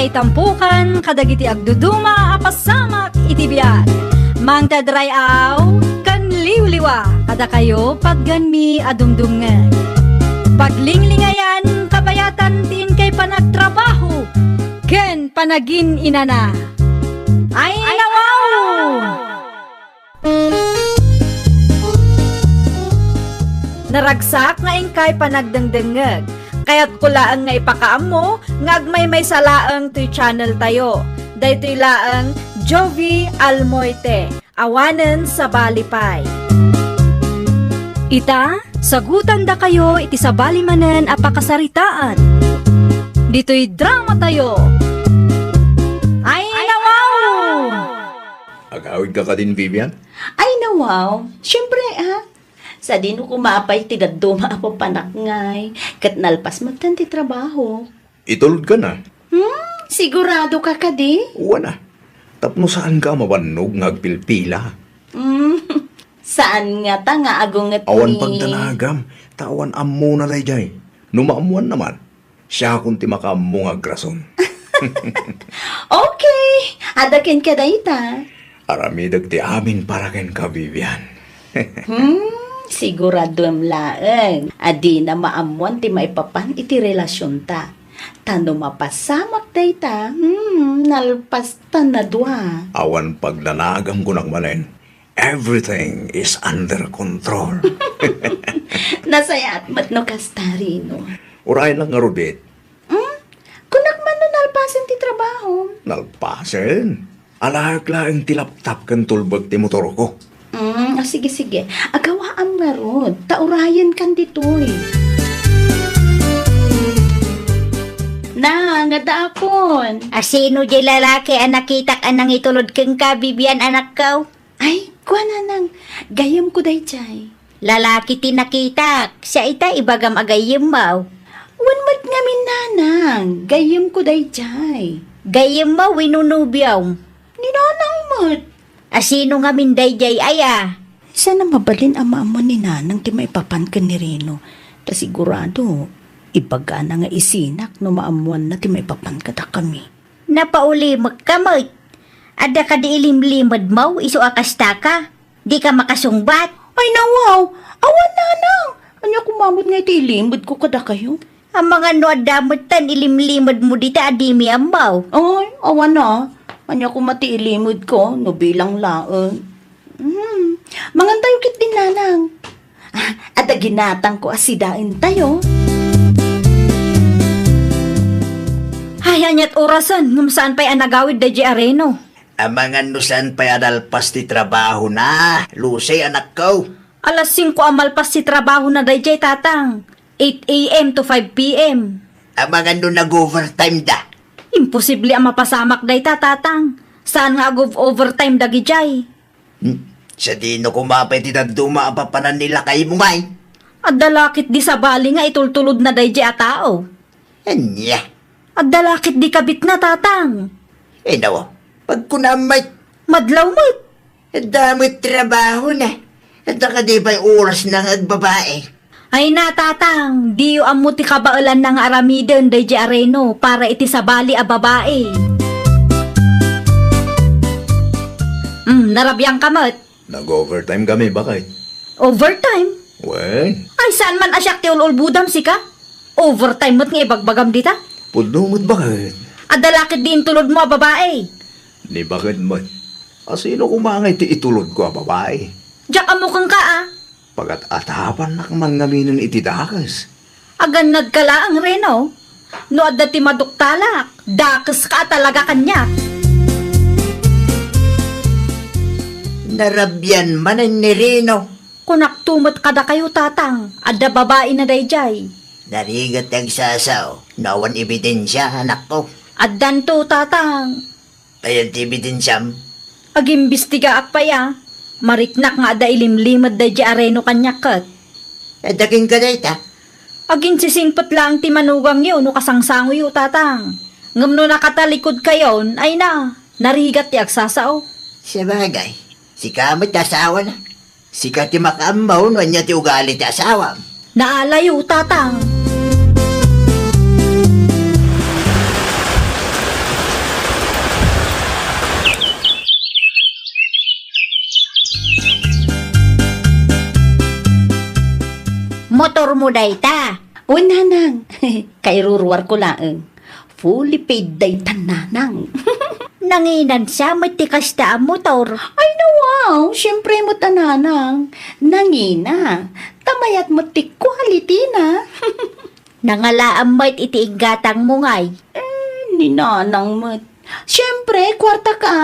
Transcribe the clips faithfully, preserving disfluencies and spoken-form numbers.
Tampukan kadagiti agduduma a pasamak iti biag. Mangted ray-aw ken liwliwa kadakayo patganmi a dumdumngeg. Paglinglingayan, kabayatan ti inkay panagtrabaho ken panagin-inana. Ay, nawaw! Naragsak nga inkay panagdengdengngeg. Kayatko laeng nga ipakaammo nga agmaymaysa laeng toy channel tayo. Daytoy laeng Jovie Almoite, awanen sabali pay. Ita, sagutandakayo iti sabali manen a pakasaritaan. Ditoy drama tayo. Ay, nawaw! Agawidka kadin, Vivian? Ay, nawaw. Siyempre, ah. Sadino koma pay ti dadduma a papanak ngay, ket nalpas metten ti trabaho. Itulodka na? Hmm, sigurado ka kadi? Wana. Tapno saan ka a mabannog nga agpilpila. Hmm, saan ngata nga agunget ni... Awan pagdanagam, ta awan ammona daydiay. No maammoanna man, siakon ti makaammo nga agrason. Okay, adda kenka dayta. Aramidek ti amin para kenka, Vivian. Hmm, siguraduem laeng a dina maammoan ti maipapan iti relasionta. Ta no mapasamak dayta, hmm, nalpasta na dua. Awan pagdanagam kunak manen. Everything is under control. Nasayaat met no kasta, Rino. Uray lang ngarud, eh. Hmm? Kunak man no nalpasen ti trabaho. Nalpasen? Alaek laeng ti laptop ken tulbek ti motorko. Hmm, ah, sige, sige. Agawaam ngarud. Ta urayenkan ditoy. Na, nga daakon. Asino di lalaki a nakitak a nangitulod kenka, Vivian, anakko? Ay, kua, nanang, gayyemko daydiay. Lalaki ti nakitak, siya ita ibagam a gayyemmo. Wen met ngamin, nanang, gayyemko daydiay. Gayyemmo wenno nobiom? Ni nanang met. Asino ngamin daydiay aya? Saan a mabalin a maammo ni nanang ti maipapan ken ni Rino? Ta sigurado, ibagana nga isinak no maammoanna ti maipapan kadakami. Napaulimekka met. Adda kadi ilimlimedmo isu a kastaka? Dika makasungbat? Ay, nawaw! Awan, nanang! Ania koma met nga iti ilimedko kadakayo? Amangan no adda metten ilimlimedmo dita a dimi ammo. Ay, awan a. Ania koma ti ilimedko no bilang laeng? Hmm. Mangantayo ketdin, nanang. Ah, adda ginatangko a sidaentayo. Ay, ania't orasen ngem saan pay a nagawid daydiay a Reno? Amangan no saan pay a nalpas ti trabahona, Lucy, anakko. Alas singko a malpas ti trabahona daydiay, tatang. Eight a m to five p m. Amangan no nag-overtime da. Imposible a mapasamak dayta, tatang. Saan nga ag-overtime dagidiay? Hmm? Sadino koma pay ti dadduma a papanan ni lakaymo ngay? Adda la ketdi sabali nga itultulodna daydiay a tao. Ania? Adda la ketdi kabitna, tatang. Ay, nawa, pagkunam met. Madlaw met. Adda met trabahona. Adda kadi pay orasna nga agbabae? Ay na, tatang, diyo ammo ti kabaelanna nga aramiden daydiay a Reno para iti sabali a babae. Hmm, narabiangka met. Nag-overtime kami, baket. Overtime? Wen? Ay, saan man a siak ti ul-ulbodam, sika? Overtime met nga ibagbagam dita? Pudno met, baket. Adda la ketdi intulodmo a babae? Ni baket met. Asino koma ngay ti itulodko a babae? Diak ammo kenka, a. Pagat-atapannak man ngaminen iti dakes. Agannadka laeng, Reno. No adda ti maduktalak, dakeska a talaga kaniak. Narabian manen ni Reno. Kunakto met kadakayo, tatang, adda babaina daydiay. Narigat ti agsasao, no awan ebidensia, anakko. Addanto, tatang. Ayan ti ebidensiam? Agimbestigaak pay a. Mariknak nga adda ilimlimed daydiay a Reno kaniak ket. Adda kenka dayta? Aginsisingpet laeng ti manugangyo no kasangsangoyo, tatang. Ngem no nakatalikod kayon, ay na, narigat ti agsasao. Sabagay, sika met ti asawana. Sika ti makaammo no ania ti ugali ti asawam. Naalayo, tatang. Motormo dayta. O, nanang, kairuruarko laeng. Fully paid dayta, nanang. Nanginan siya met ti kasta a motor. Ay, nawaw, siempre met a, nanang. Nangina. Ta mayat met ti quality na. Nangalaam met iti inggatangmo ngay. Eh, ni nanang met. Siempre, kwarta ka.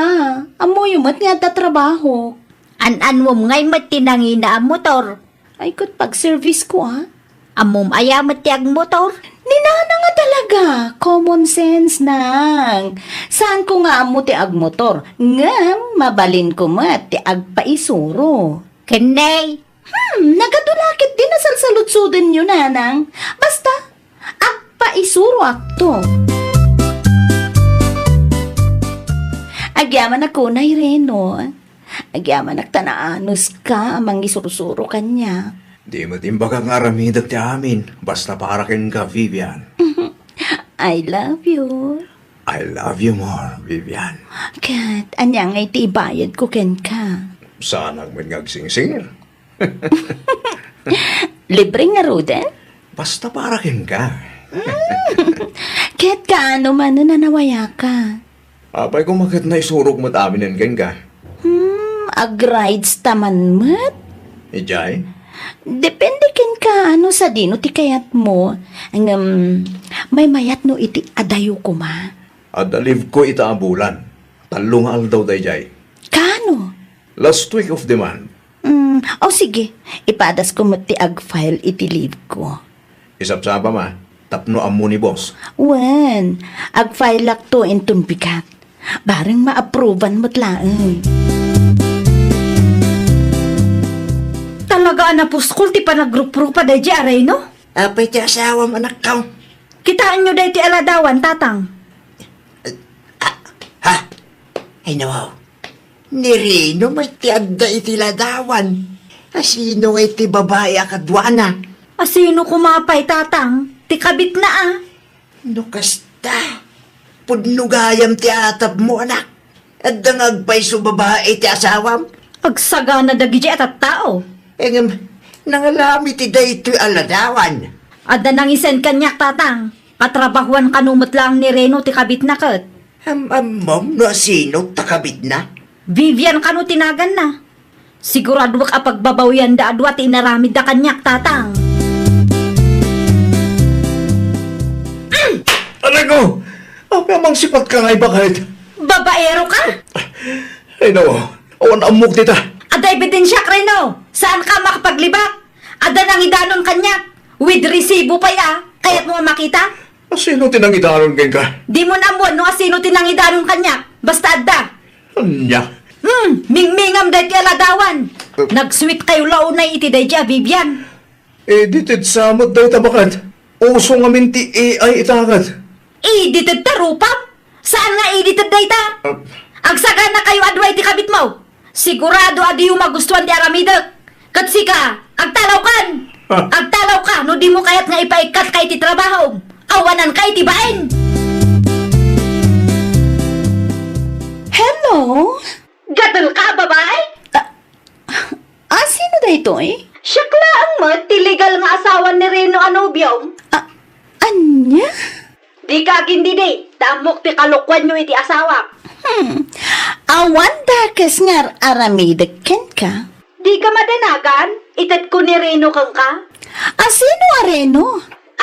Ammoyo met nga adda trabaho. An-anwem ngay met ti nangina a motor. Ay, ket pag-service ko, ah. Ammom aya met ti agmotor? Ni nanang a talaga, common sense, nang. Saan ko nga ammo ti agmotor, ngem mabalin ko met ti agpaisuro. Ken nay? Hmm, nagadu la ketdi nasalsaludsodenyo, nanang. Basta, agpaisuroakto. Agyamanak unay, Reno. Agyamanak ta naanuska a mangisursuro kaniak. Di met imbagak nga aramidek ti amin, basta para kenka, Vivian. I love you. I love you more, Vivian. Ket ania ngay ti ibayadko kenka? Saanak met nga agsingsingir. Libre ngaruden? Basta para kenka. Ket kaano manen a nawayaka? Apay koma ket naisurok met aminen kenka. Hmm, agrides ta man met? Idiay? Depende kenka no sadino ti kayatmo. Ngem, maymayat no iti adayo koma. Adda leave ko ita a bulan. Tallo nga aldaw daydiay. Kaano? Last week of the month. Hmm, o sige, ipadasko met ti ag-file iti leave ko. Isapsapam a, tapno ammo ni boss. Wen, ag-file-akto inton bigat. Bareng ma-approvean met laeng. Talaga a napuskol ti panagruprupa daydiay a Reno? Apay ti asawam, anakko? Kitaenyo daytoy a ladawan, tatang. Ah, ha? Ay, nawaw. Ni Reno met ti adda iti ladawan. Asino ngay ti babai a kaduana? Asino koma pay, tatang? Ti kabitna a. No kasta, pudno gayam ti atapmo, anak. Adda nga agpayso babai ti asawam? Agsagana dagiti a tattao. Ngem, nangalam iti daytoy a ladawan. Adda nangisend kaniak, tatang. Katrabahuan kano met laeng ni Reno ti kabitna ket. Am-ammom no asino ta kabitna? Vivian kano ti naganna. Siguradoak a pagbabawiyanda a dua ti inaramidda kaniak, tatang. Anak ko! Apay a mangsipatka ngay baket? Babaero ka? Ay, nawaw. Awan ammok dita. Adda ebidensiak, Reno. Saanka a makapaglibak. Adda nangidanon kaniak. With resibo pay a. Kayatmo a makita? Asino ti nangidanon kenka? Dimon ammoan no asino ti nangidanon kaniak. Basta adda. Ania? Hmm, mingmingam daytoy a ladawan. Eh. Nag-sweet kayo la unay iti daydiay a Vivian. Edited sa met dayta baket. Uso ngamin ti A I ita ket. Edited ta rupam? Saan nga edited dayta? Ah. Agsagana kayo a dua iti kabitmo. Sigurado a diyo magustuan ti aramidek. Ket sika, agtalawkan! Ah. Agtalawka no dimo kayat nga ipaikkatka iti trabahom. Awananka iti bain! Hello? Gadelka, babai? Ah, ah, sino daytoy? Siak laeng met ti legal nga asawa ni Reno a nobiom. Ah, ania? Dika agindidi, ta ammok ti kalokuanyo iti asawak. Hmm. Awan dakes nga ar-aramidek kenka. Dika madanagan, itedko ni Reno kenka. Asino a Reno?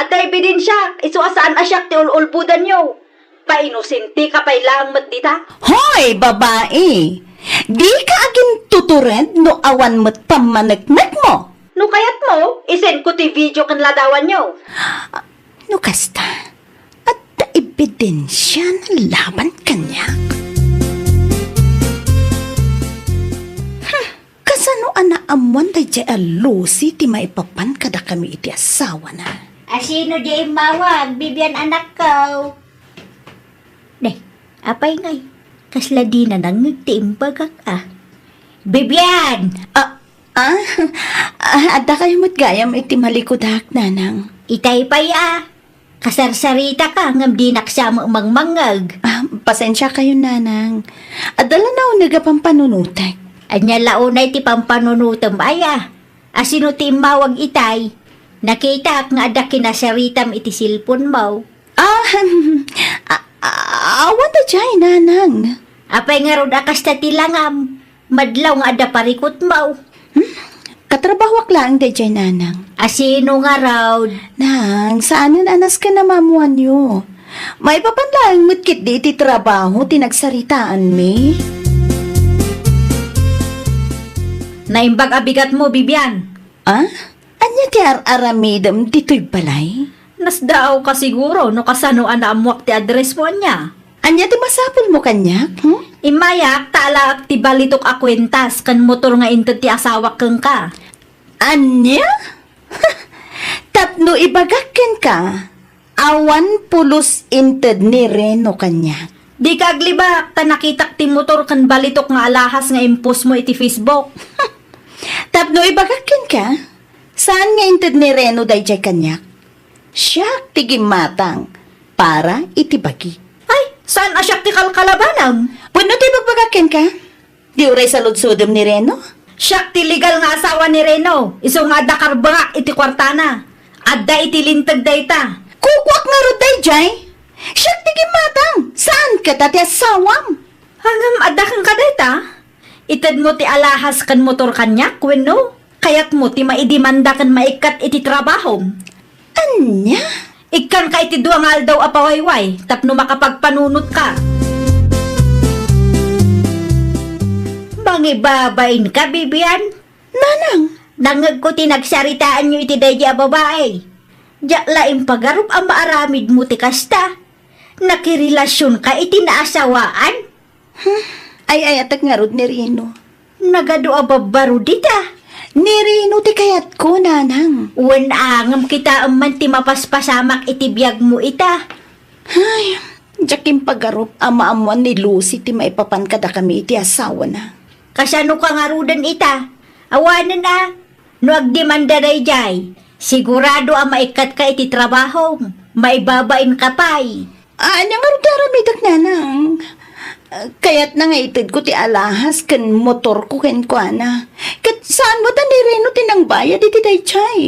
Adda ebidensiak, isu a saan a siak ti ul-ulbodanyo. Painosenteka pay laeng met dita. Hoy, babai! Dika agintutured no awan met pammaneknekmo. No kayatmo, isendko ti video ken ladawanyo. No kasta, adda ebidensiana laban kaniak. Hmm, kasano a naammoan daydiay a Lucy ti maipapan kadakami iti asawana? Asino di immawag, Vivian, anakko? Day, apay ngay? Kasla dina nangngeg ti imbagak a. Vivian! Ah, ah, ah, adda kayo met gayam iti malikudak, nanang. Itay pay a. Kasarsaritaka ngem dinak siak mangmangngeg. Ah, pasensia kayo, nanang. Adda la nauneg a pampanunotek. Ania la unay ti pampanunotem, aya? Asino ti immawag itay? Nakitak nga adda kinasaritam iti cellphone-mo. Ah, a-, a-, awan daydiay, nanang. Apay ngarud a kasta ti langam? Madlaw nga adda parikutmo. Hmm? Katrabahoak laeng daydiay, nanang. A sino ngarud? Nang, saanen a nasken a maammoanyo. Maipapan laeng met ketdi iti trabaho ti nagsaritaanmi. Naimbag a bigatmo, Vivian. Ah? Ania ti ar-aramidem ditoy balay? Nasdaawka siguro no kasano a naammoak ti address-mo, ania? Ania ti masapulmo kaniak, hmm? Immayak ta alaak ti balitok a kuentas ken motor nga inted ti asawak kenka. Ania? Tapno ibagak kenka, awan pulos inted ni Reno kaniak. Dika aglibak, ta nakitak ti motor ken balitok nga alahas nga impostmo iti Facebook. Tapno ibagak kenka, saan nga inted ni Reno daydiay kaniak? Siak ti gimmatang para iti bagi. Ay, saan a siak ti kalkalabanam? Wenno ti ibagbagak kenka? Di uray saludsodem ni Reno? Siak ti legal nga asawa ni Reno, isu nga adda karbengak iti kuartana. Adda iti linteg dayta. Kukuak ngarud daydiay? Siak ti gimmatang, saan kata ti asawam? Ngem adda kenka dayta? Itedmo ti alahas ken motor kaniak wenno kayatmo ti maidemanda ken maikkat iti trabahom? Ania? Ikkanka iti dua nga aldaw a pawayway tapno makapagpanunotka. Mangibabainka, Vivian? Nanang! Nangngegko ti nagsaritaanyo iti daydi a babai. Diak la impagarup a maaramidmo ti kasta. Nakirelasionka iti naasawaan? Hmm, ay-ayatek ngarud ni Rino. Nagadu a babbaro dita. Ni Rino ti kayatko, nanang. Wen a ngem kitaem man ti mapaspasamak iti biagmo ita. Ay, diak impagarup a maammoan ni Lucy ti maipapan kadakami iti asawana. Kasanoka ngaruden ita? Awanen a, no agdemanda daydiay, sigurado a maikkatka iti trabahom, maibabainka pay. Ania ngarud ti aramidek, nanang? Kayatna nga itedko ti alahas ken motorko kenkuana. Ket saan met a ni Reno ti nangbayad iti daydiay.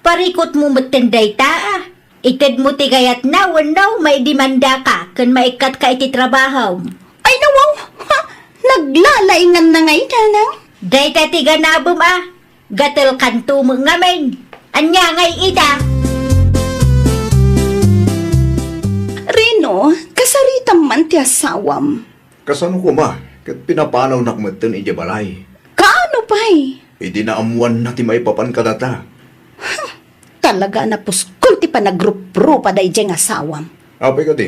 Parikutmo metten dayta, a. Itedmo ti kayatna wenno maidemandaka ken maikkatka iti trabahom. Ay, nawaw! Ha? Naglalainganna ngay, nanang? Dayta ti ganabem, a. Gatelkanto met ngamin. Ania ngay ita? Reno, kasaritam man ti asawam. Kasano koma ket pinapanawnak metten idiay balay? Kaano pay? Idi naammoanna ti maipapan kadata. Talaga a napuskol ti panagruprupa daydiay nga asawam. Apay kadi?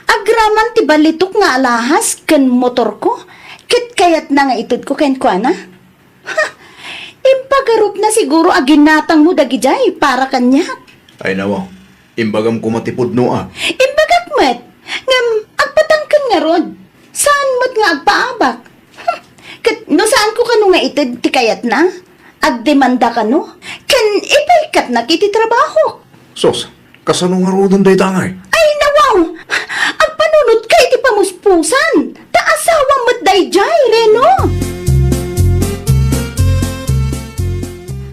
Agraman ti balitok nga alahas ken motorko, ket kayatna nga itedko kenkuana? Ha! Impagarupna siguro a ginatangmo dagidiay para kaniak. Ay, nawaw. Imbagam koma ti pudno, a. Imbagak met. Ngem agpatangken ngarud. Saan met nga agpaabak? Ket no saanko kano nga ited ti kayatna, agdemanda kano, ken ipaikkatnak iti trabahok. Sus, kasano ngaruden dayta ngay? Ay, nawaw! Agpanunotka iti pamuspusan, ta asawam met daydiay, Reno!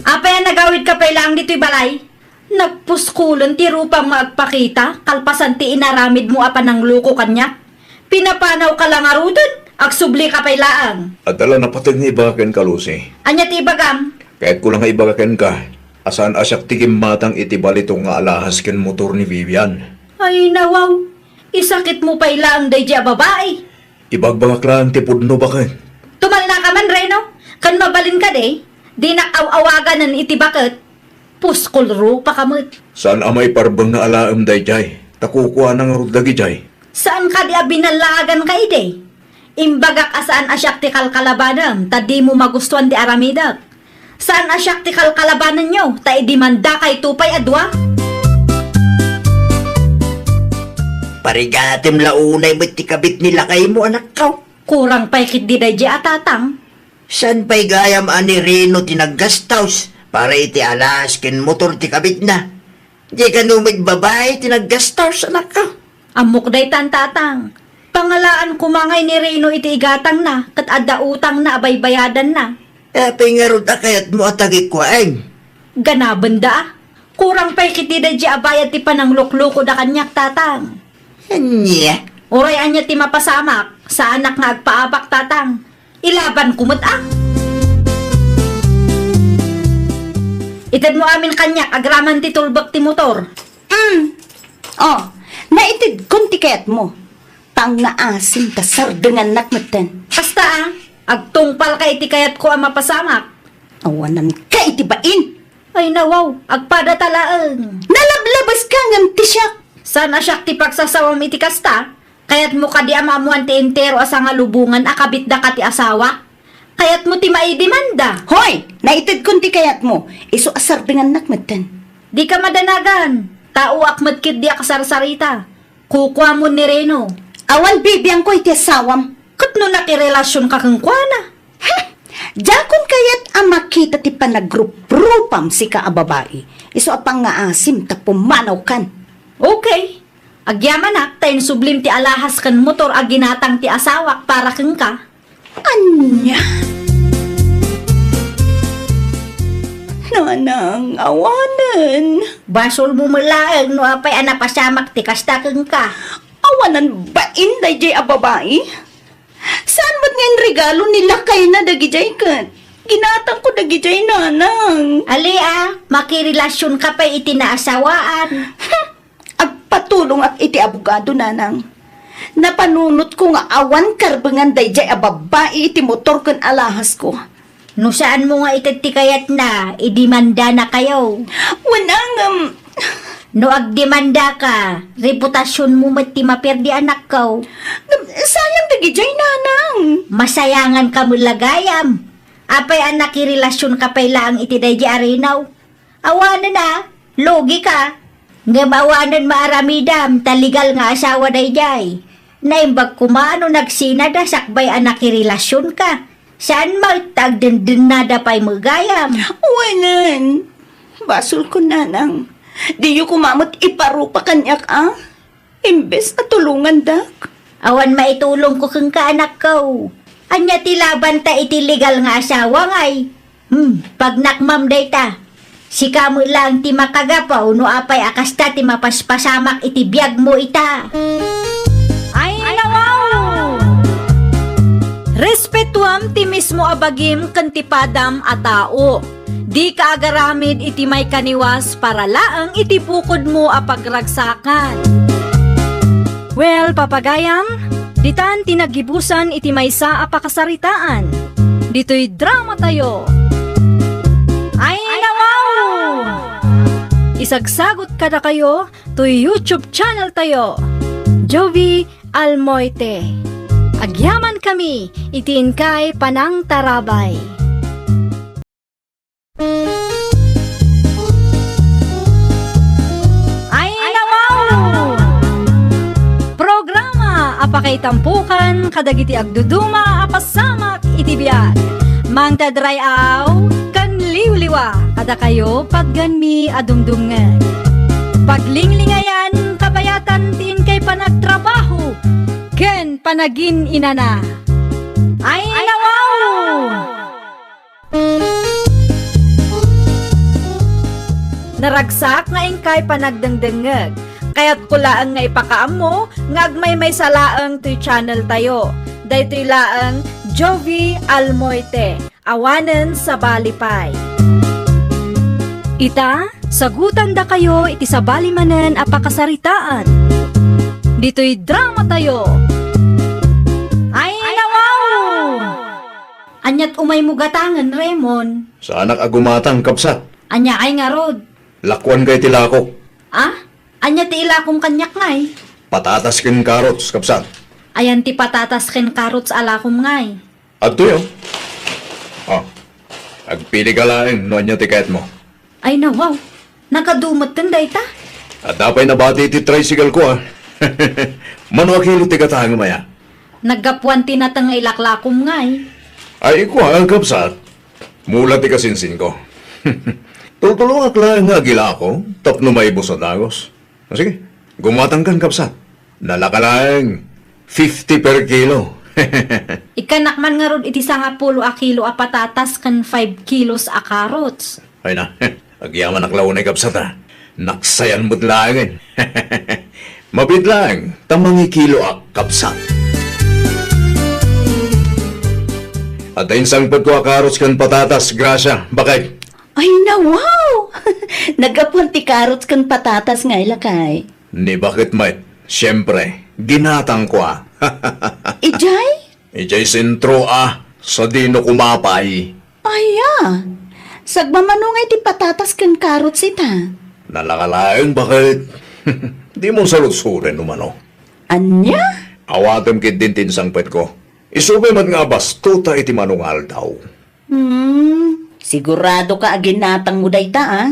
Apay a nagawidka pay laeng ditoy balay? Nagpuskolen ti rupam nga agpakita kalpasan ti inaramidmo a panangloko kaniak. Pinapanawka la ngaruden, agsublika pay laeng. Adda la napateg nga ibaga kenka, Lucy. Ania ti ibagam? Kayatko la nga ibaga kenka a saan a siak ti gimmatang iti balitok nga alahas ken motor ni Vivian. Ay, nawaw. Isakitmo pay laeng daydiay a babai. Ibagbagak laeng ti pudno baket. Tumalnaka man, Reno. Ken mabalin kadi, dinak aw-awaganen iti baket. Puskol rupaka met. Saan a maiparbeng nga alaem daydiay, ta kukuana ngarud dagidiay. Saan kadi a binallaaganka idi? Imbagak a saan a siak ti kalkalabanem, ta dimo magustuan ti aramidek. Saan a siak ti kalkalabanenyo, ta idimandakayto pay a dua? Parigatem la unay met ti kabit ni lakaymo, anakko. Kurang pay ketdi daydiay a tatang. Saan pay gayam a ni Reno ti naggastos para iti alas ken motor ti kabitna? Di kano met babai ti naggastos, anakko? Ammok daytan, tatang. Pangalaan koma ngay ni Reno iti igatangna ket adda utangna a baybayadanna. Apay ngarud a kayatmo a tagikuaen? Ganabenda, a. Kurang pay ketdi daydi a bayad ti panangluklukod a kaniak, Tatang. Ania? Uray ania ti mapasamak, saanak nga agpaabak, Tatang. Ilabanko met a. Itedmo amin kaniak agraman ti tulbek ti motor. Mm. Oh, naitedkon ti kayatmo. Pangngaasim ta sardengannak metten. Kasta a, agtungpalka iti kayatko a mapasamak. Awananka iti bain. Ay, nawaw, agpadata laeng. Nalablabas ka ngem ti siak. Saan a siak ti pagsasawam iti kasta? Kayatmo kadi a maammoan ti entero a sangalubongan a kabitdaka ti asawa? Kayatmo ti maidemanda? Hoy! Naitedkon ti kayatmo. Isu a sardengannak metten. Dika madanagan. Taoak met ketdi a kasarsarita. Kukuamon ni Reno. Awan bibiangko iti asawam. Ket no nakirelasionka kenkuana? Hm! Diakon kayat a makita ti panagruprupam sika a babai. Isu a pangngaasim ta pumanawkan. Okay. Agyamanak ta insublim ti alahas ken motor a ginatang ti asawak para kenka. Ania? Nanang, awanen. Basolmo met laeng no apay a napasamak ti kasta kenka. Awanan bain daydiay a babai? Saan met nga inregalo ni lakayna dagidiay ket ginatangko dagidiay, Nanang? Ali a, makirelasionka pay iti naasawaan. Hm! Agpatulongak iti abogado, Nanang. Napanunotko nga awan karbengan daydiay a babbai iti motor ken alahasko. No saanmo nga ited ti kayatna, idemandanakayo. Wen a ngem. No agdemandaka, reputasionmo met ti maperdi, anakko. Ngem sayang dagidiay, Nanang. Masayanganka met la gayam. Apay a nakirelasionka pay laeng iti daydiay a Reno? Awanen a, lugika. Ngem awanen maaramidam ta legal nga asawa daydiay. Naimbag koma no nagsinada sakbay a nakirelasionka. Saan met ta agdendennada pay met gayam. Wen, basolko, Nanang. Diyo koma met iparupa kaniak a. Imbes a tulongandak. Awan maitulongko kenka, anakko. Ania ti labanta iti legal nga asawa ngay? Hmm, pagnakmam dayta. Sika met laeng ti makagapu no apay a kasta ti mapaspasamak iti biagmo ita. Ay, nawaw! Respetuam ti mismo a bagim ken ti padam a tao. Dika agaramid iti maikaniwas para laeng iti bukodmo a pagragsakan. Well, papagayam, ditan ti naggibusan iti maysa a pakasaritaan. Ditoy dramatayo. Ay, nawaw! Isagsagot kadakayo toy YouTube channel tayo, Jovie Almoite. Agyamankami iti inkay panangtarabay. Ay, nawaw! Programa a pakaitampokan kadagiti agduduma a pasamak iti biag. Mangted ray-aw ken liwliwa kadakayo, patgenmi a dumdumngeg. Paglinglingayan, kabayatan ti inkay panagtrabaho ken panagin-inana. Ay, nawaw! Naragsak nga inkay panagdengdengngeg. Kayatko laeng nga ipakaammo nga agmaymaysa laeng toy channel tayo. Daytoy laeng Jovie Almoite, awanen sabali pay. Ita, sagutandakayo iti sabali manen a pakasaritaan. Ditoy dramatayo. Ay, nawaw! Aniat umaymo gatangen, Remon? Saanak a gumatang, kabsat. Ania ay ngarud? Lakuanka iti lakok. Ah? Ania ti ilakom kaniak ngay? Patatas ken carrots, kabsat. Ayan ti patatas ken carrots a lakom ngay. Adtoy, oh. Oh. Agpilika laeng no ania ti kayatmo. Ay, nawaw. Nagadu metten dayta? Adda pay nabati iti tricycle ko, ah. Mano a kilo ti gatangem aya? Naggapuan ti nateng nga ilaklakom ngay. Ay, kua, kabsat. Mula ti kasinsinko. Tultulongak laeng nga agilako tapno maibus a dagus. O sige, gumatangkan, kabsat. Nalaka laeng fifty per kilo. Ikkanak man ngarud iti sangapulo a kilo a patatas ken five kilos a carrots. Ay na, agyamanak la unay, kabsat, a. Naksayan met laengen. Mabiit laeng ta mangikiloak, kabsat. Adda insangpetko a karots ken patatas, Gracia, baket. Ay, na, wow! Naggapuan ti karots ken patatas ngay, lakay. Ni baket met, siempre, ginatangko a. Idiay? Idiay sentro a, sadino kumapay. Aya, sagmamano ngay ti patatas ken karots ita. Nalaka laeng, baket. Dimo saludsoden no mano. Ania? Awatem ketdin ti insangpetko. Isu pay met nga abastuta iti mano nga aldaw. Hmm, siguradoka a ginatangmo dayta, a?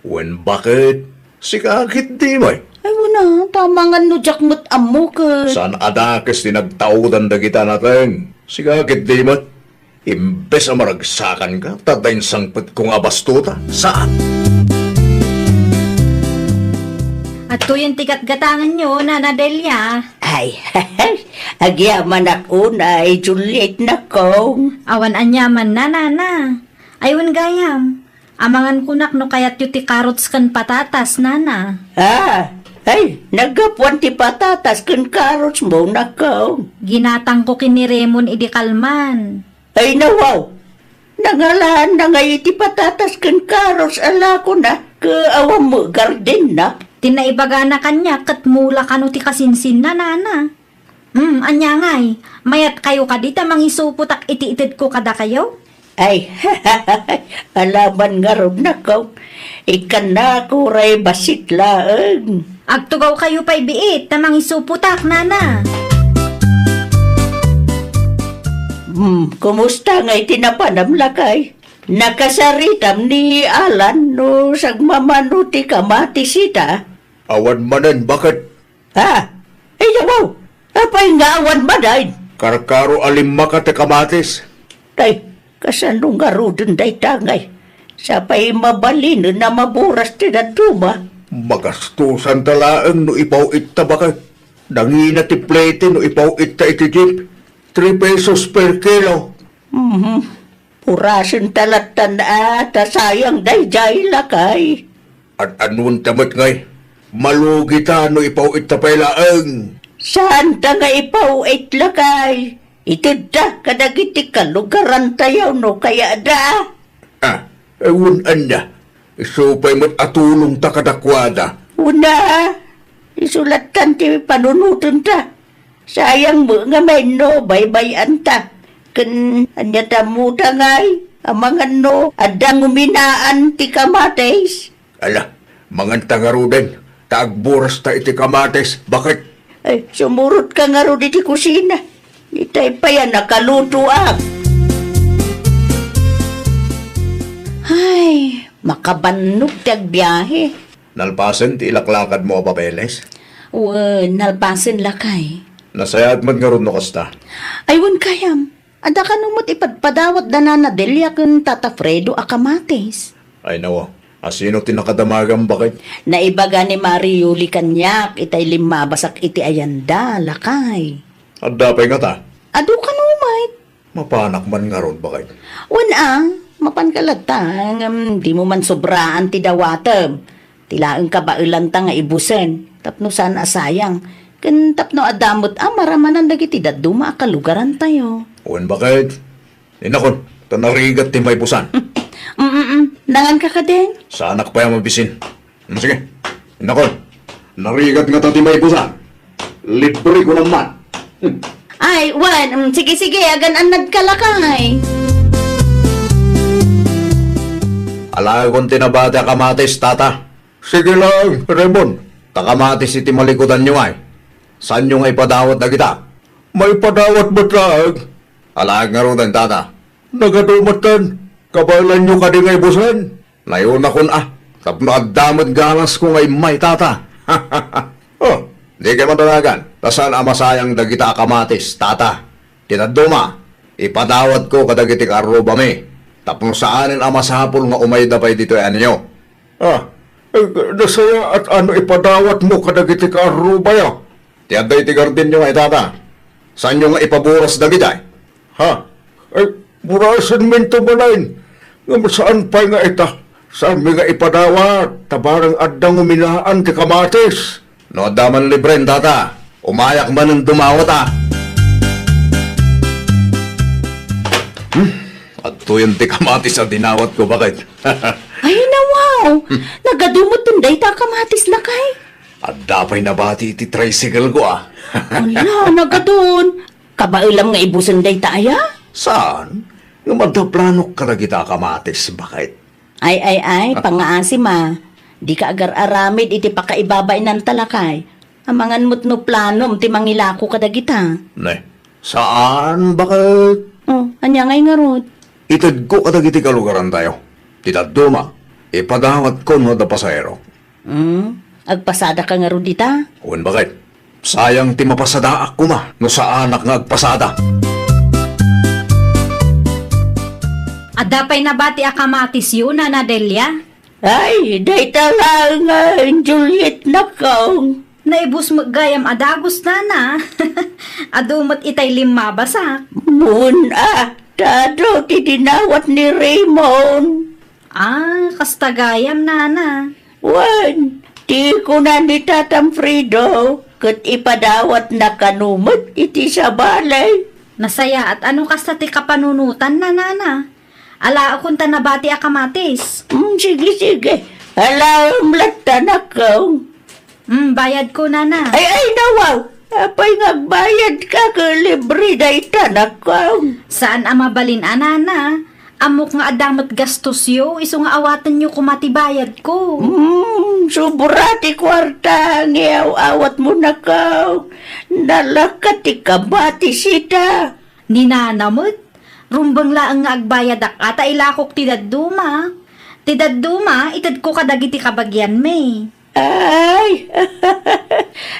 Wen, baket? Sika ketdi met. Ay, wen a, ta amangan no diak met ammo ket. Saan a dakes ti nagtaodan dagita nateng. Sika ketdi met. Imbes a maragsakanka, ta adda insangpetko nga abastuta. Saan? Adtoyen ti gatgatanganyo, Nana Delia. Ay, agyamanak unay, Juliet, nakong. Awan aniamanna, Nana. Ay, wen gayam. Amangan kunak no kayatyo ti karots ken patatas, Nana. Ah, ay, naggapuan ti patatas ken karots mo, nakong. Ginatangko ken ni Raymond idi kalman. Ay, nawaw. Nangalaanna ngay iti patatas ken karots a lakona, ket awan met gardenna. Ti naibagana kaniak ket mula kano ti kasinsinna, Nana. Hmm, ania ngay? Mayatkayo kadi ta mangisupotak iti itedko kadakayo? Ay, alaman ngarud, nakong. Ikkannak uray bassit laeng. Agtugawkayo pay biit ta mangisupotak, Nana. Hmm, kumusta ngay ti napanam, lakay? Nakasaritam ni Alan no sagmamano ti kamatis ita? Awan manen, baket? Ha? Ay, yawaw! Apay nga awan manen? Karkaro a limmaka ti kamatis. Tay, kasano ngaruden dayta ngay? Sapay mabalinen a maburas ti dadduma. Magastosan ta laeng no ipaw-itta, baket. Nangina ti plete no ipaw-itta iti jeep. Three pesos per kilo. Mhm. Purasen ta lattan a, ta sayang daydiay, lakay. Ad-annon ta met ngay? Malugi ta no ipaw-it ta pay laeng. Saan ta nga ipaw-it, lakay? Itedta kadagiti kalugaran tayo no kayatda. Ah, eh, wen ania. Isu pay met a tulong ta kadakuada. Una, isu lattan ti panunoten ta. Sayang met nga menno baybay-anta. Ken ania ta muda ngay, amangan no adda nguminaan ti kamatis? Ala, manganta ngaruden, ta agburas ta iti kamatis. Baket? Ay, sumurot ka ngarud iti kusina. Itay pay a nakalutoak. Ay, makabannog ti agbiahe. Nalpasen ti ilaklakadmo a papeles? Wen, nalpasen, lakay. Nasayaat met ngarud no kasta. Ay, wen gayam. Adda kano met ipadpadawat da Nana Delia ken Tata Fredo a kamatis. Ay, nawa. Asino ti nakadamagam, baket? Naibaga ni Mari Yuli kaniak itay limmabasak iti ayanda, lakay. Adda pay ngata? Adu kano met. Mapanak man ngarud, baket? Wen a, mapanka latta, ngem dimo man sobraan ti dawatem. Ti laeng kabaelanta nga ibusen, tapno saan a sayang, ken tapno adda met a maramanan dagiti dadduma a kalugarantayo. Wen, baket? Innakon, ta narigat ti maibusan. Mm, mm, mm. Nanganka kadin? Saanak pay a mabisin. Mm, sige. Innakon, narigat ngata ti maibusan. Libre ko naman. Ay, wen, mm, sige, sige, agan-annadka lakay. Alaekon ti nabati a kamatis, tata. Sige lang, Raymond. Ta kamatis iti malikudanyo ay. Saanyo nga ipadawat dagita? Maipadawat met laeng. Alaek ngaruden, tata. Nagadu metten. Kabaelanyo kadi nga ibusen? Nayonakon a, tapno adda met galasko nga immay, tata. Oh, dikay man danagan, ta saan a masayang dagita a kamatis, tata. Ti dadduma, ipadawatko kadagiti kaarrubami, tapno saanen a masapul nga umayda pay ditoy anyo. Ah, eh, nasayaat a no ipadawatmo kadagiti kaarrubayo. Ti adda iti gardenyo nga itata, saanyo nga ipaburas dagita? Ha? Ay, burasenminto manen. Ngem saan pay nga ita? Saanmi nga ipadawat, ta barang adda nguminaan ti kamatis. No adda man librem, tata, umayak manen dumawat, a. Hmm, adtoyen ti kamatis a dinawatko, baket. Ay, nawaw! Nagadu met dayta a kamatis, lakay. Adda pay nabati iti tricycle ko, a. Ala, nagadun. Kabaelam nga ibusen dayta aya? Saan? Ngem adda planok kadagita a kamatis, baket. Ay, ay, ay, pangngaasim a. Dika agar-aramid iti pakaibabainanta, lakay. Amangan met no planom ti mangilako kadagita. Ne, saan, baket. Oh, ania ngay ngarud? Itedko kadagiti kalugarantayo. Ti dadduma, ipadawatko no adda pasaherok. Hmm? Agpasadaka ngarud ita? Wen, baket. Sayang ti mapasadaak koma no saanak nga agpasada. Adda pay nabati a kamatisyo, Nana Delia? Ay, dayta laeng, Juliet, nakong. Naibus met gayam a dagus, Nana. Adu met itay limmabasak. Wen a, ta adu ti dinawat ni Raymond. Ah, kasta gayam, Nana. Wen, ti kuna ni Tatam Fredo, ket ipadawatna kano met iti sabali. Nasayaat a no kasta ti kapanunotanna, Nana. Alaekon ta nabati a kamatis. Mm, sige, sige. Alaem latta, nakong. Mm, bayadko, Nana. Ay, ay, nawaw. Apay nga agbayadka ket libre dayta, nakong? Saan a mabalin a, Nana. Ammok nga adda met gastosyo, isu nga awatenyo koma ti bayadko. Hmm, sobra ti kuarta nga iaw-awatmo, nakong. Nalaka ti kamatis ita. Ni Nana met, rumbeng laeng nga agbayadak a ta ilakok ti dadduma. Ti dadduma, itedko kadagiti kabagianmi. Ay,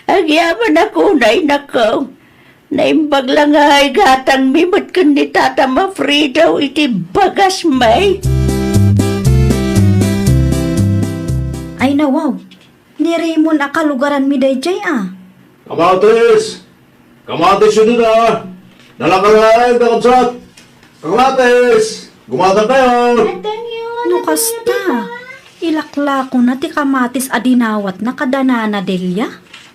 agyamanak unay, nakong. Naimbag la nga igatangmi met ken ni Tatam Fredo iti bagasmi. Ay, nawaw. Ni Raymond a kalugaranmi daydiay, a. Kamatis! Kamatis, yun, a. Nalaka laeng, kakabsat. Kamatis! Gumatang kayo! No kasta, ilaklakona ti kamatis a dinawatna kada Nana Delia?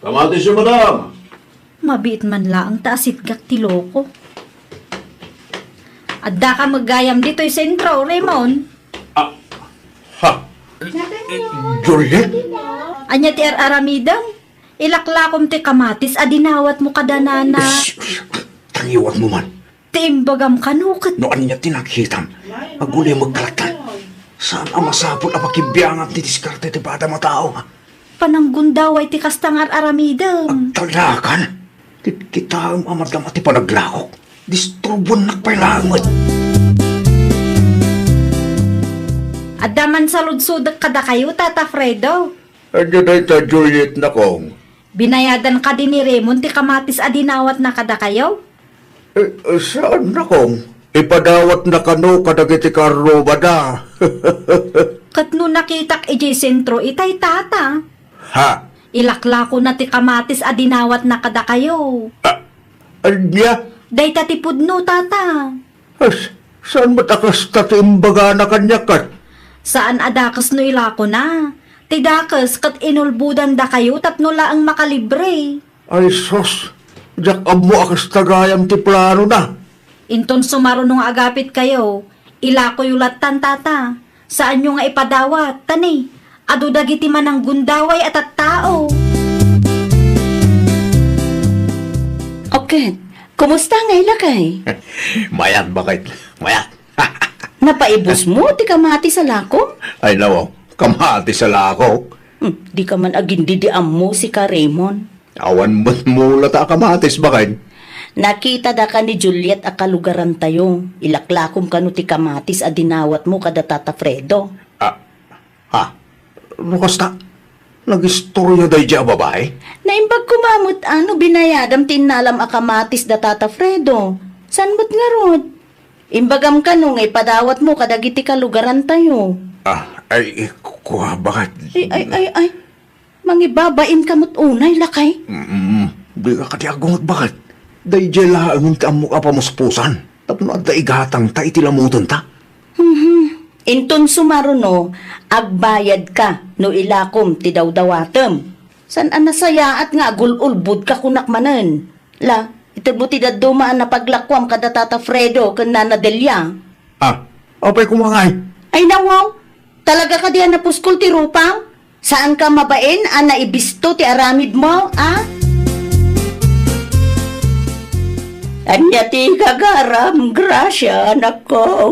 Kamatis, yun, madam. Mabiit man laeng ta asitgak ti loko. Addaka met gayam ditoy sentro, Raymond. Ah, ha? Juliet? Ania ti ar-aramidem? Ilaklakom ti kamatis a dinawatmo kada Nana. Shh, shh, tangiwatmo man. Ti imbagam kano ket. No ania ti nakitam, agulimek lattan. Saan a masapul a pakibiangan ti diskarte ti padam a tao, ha? Pananggundaway ti kasta nga ar-aramidem. Agtalnakan? Kitkitaem a madama ti panaglakok. Disturbuennak pay laeng met. Adda man saludsodek kadakayo, Tata Fredo. Ania dayta, Juliet, nakong? Binayadan kadi ni Raymond ti kamatis a dinawatna kadakayo? Eh, eh, saan, nakong? Ipadawatna kano kadagiti karromada. Ket no nakitak idiay sentro itay, tata. Ha? Ilaklakona ti kamatis a dinawatna kadakayo. Ah, ania? Dayta ti pudno, tata. As, saan met a kasta ti imbagana kaniak, ket? Saan a dakes no ilakona. Ti dakes ket inulbodandakayo tapno laeng makalibre. Ay sus, diak ammo a kasta gayam ti planona. Inton sumaruno nga agapitkayo, ilakoyo lattan, tata. Saanyo nga ipadawat, ta ni, adu dagiti mananggundaway a tattao. Oket, kumusta ngay, lakay? Mayat, baket. Mayat. Napaibusmo ti kamatis a lakom? Ay, nawaw, kamatis a lakok. Hmm, dika man agindidi ammo, sika, Raymond. Awan met mulata a kamatis, baket. Nakitadaka ni Juliet a kalugarantayo. Ilaklakom kano ti kamatis a dinawatmo kada Tata Fredo. Ah, ha? No kasta, nagistorya daydiay a babai? Naimbag koma met a no binayadam ti innalam a kamatis da Tata Fredo. Saan met ngarud? Imbagam kano nga ipadawatmo kadagiti kalugarantayo. Ah, ay, kua, baket. Ay, ay, ay, ay. Mangibabainka met unay, lakay. Mm, dika kadi agunget, baket. Daydiay laengen ti ammok a pamuspusan tapno adda igatangta iti lamutenta. Mhm. Inton sumaruno, agbayadka no ilakom ti dawdawatem. Saan a nasayaat nga agul-ulbodka kunak manen. La, itedmo ti dadduma a napaglakuam kada Tata Fredo ken Nana Delia. Ah, apay koma ngay? Ay, nawaw! Talaga kadi a napuskol ti rupam? Saanka mabain a naibisto ti aramidmo, a? Ania ti gagaram, Gracia, anakko?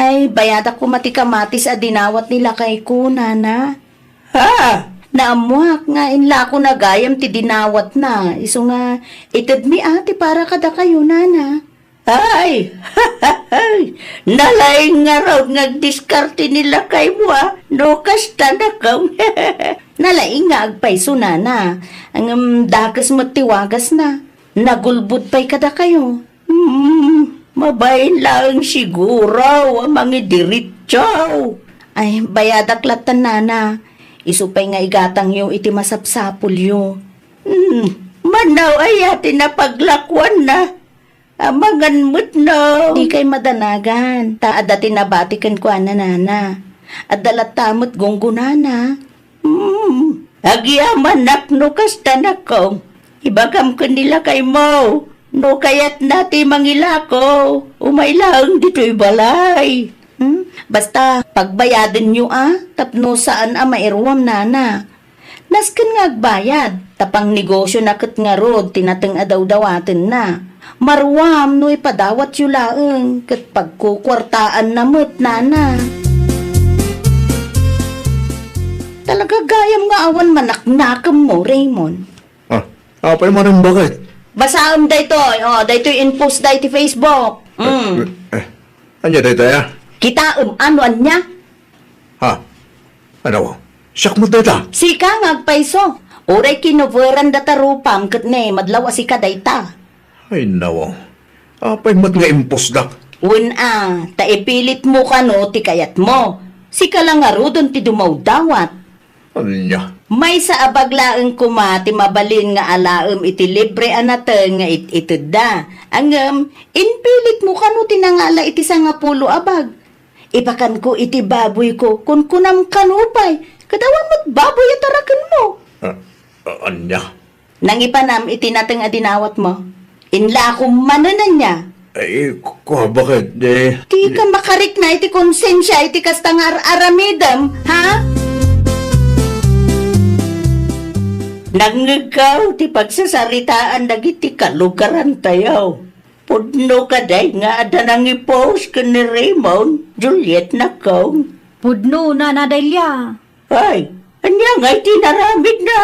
Ay, bayadak koma ti kamatis a dinawat ni lakayko, nana. Ha? Naammoak nga inlakona gayam ti dinawatna, isu nga itedmi a ti para kadakayo, nana. Ay! Nalaing ngarud nga agdiskarte ni lakaymo, a, no kasta, nakong. Nalaing nga agpayso, nana. Ngem dakes met ti wagasna. Nagulbod pay kadakayo. Hmm, mabain laeng siguro a mangidiritso. Ay, bayadak latta, nana. Isu pay nga igatangyo iti masapsapulyo. Hmm, manaw aya ti napaglakuanna? Amangan met no. Dikay madanagan, ta adda ti nabati kenkuana, nana. Adda latta met gunggonana. Hmm, agyamanak no kasta, nakong. Ibagam ken ni lakaymo, no kayatna ti mangilako, umay laeng ditoy balay. Hmm? Basta, pagbayadenyo a, tapno saan a mairuam, nana. Nasken nga agbayad, ta pangnegosiona ket ngarud ti nateng a dawdawatenna. Maruam no ipadawatyo laeng, ket pagkukuartaanna met, nana. Talaga gayam nga awan manaknakemmo, Raymond. Ah, apay manen, baket? Basaem daytoy, oh, daytoy in-post da iti Facebook. Mm. Eh, eh, ania daytoy, a? Kitaem, ano, ania? Ha? Ano? Siak met dayta? Sika nga agpayso. Uray kinoveran data rupam ket ne, madlaw a sika dayta. Ay, nawa. Apay met nga impusdak? Wen a, ta ipilitmo kano ti kayatmo. Sika la ngaruden ti dumawdawat. Ania? Maysa a bag laeng koma ti mabalin nga alaem iti libre a nateng nga it-itedda. Ngem, inpilitmo kano ti nangala iti sangapulo a bag. Ipakanko iti baboyko, kunkunam kano pay, ket awan met baboy a tarakenmo. Ah, ah, ania? Nangipanam iti nateng a dinawatmo. Inlakom manen ania? Ay, ku-, kua, baket, eh? Dika makarikna iti konsensia iti kasta nga ar-aramidem, ha? Nangngegko ti pagsasaritaan dagiti kalugarantayo. Pudno kadi nga adda nangi-post ken ni Raymond, Juliet, nakong? Pudno, Nana Delia. Ay, ania ngay ti inaramidna?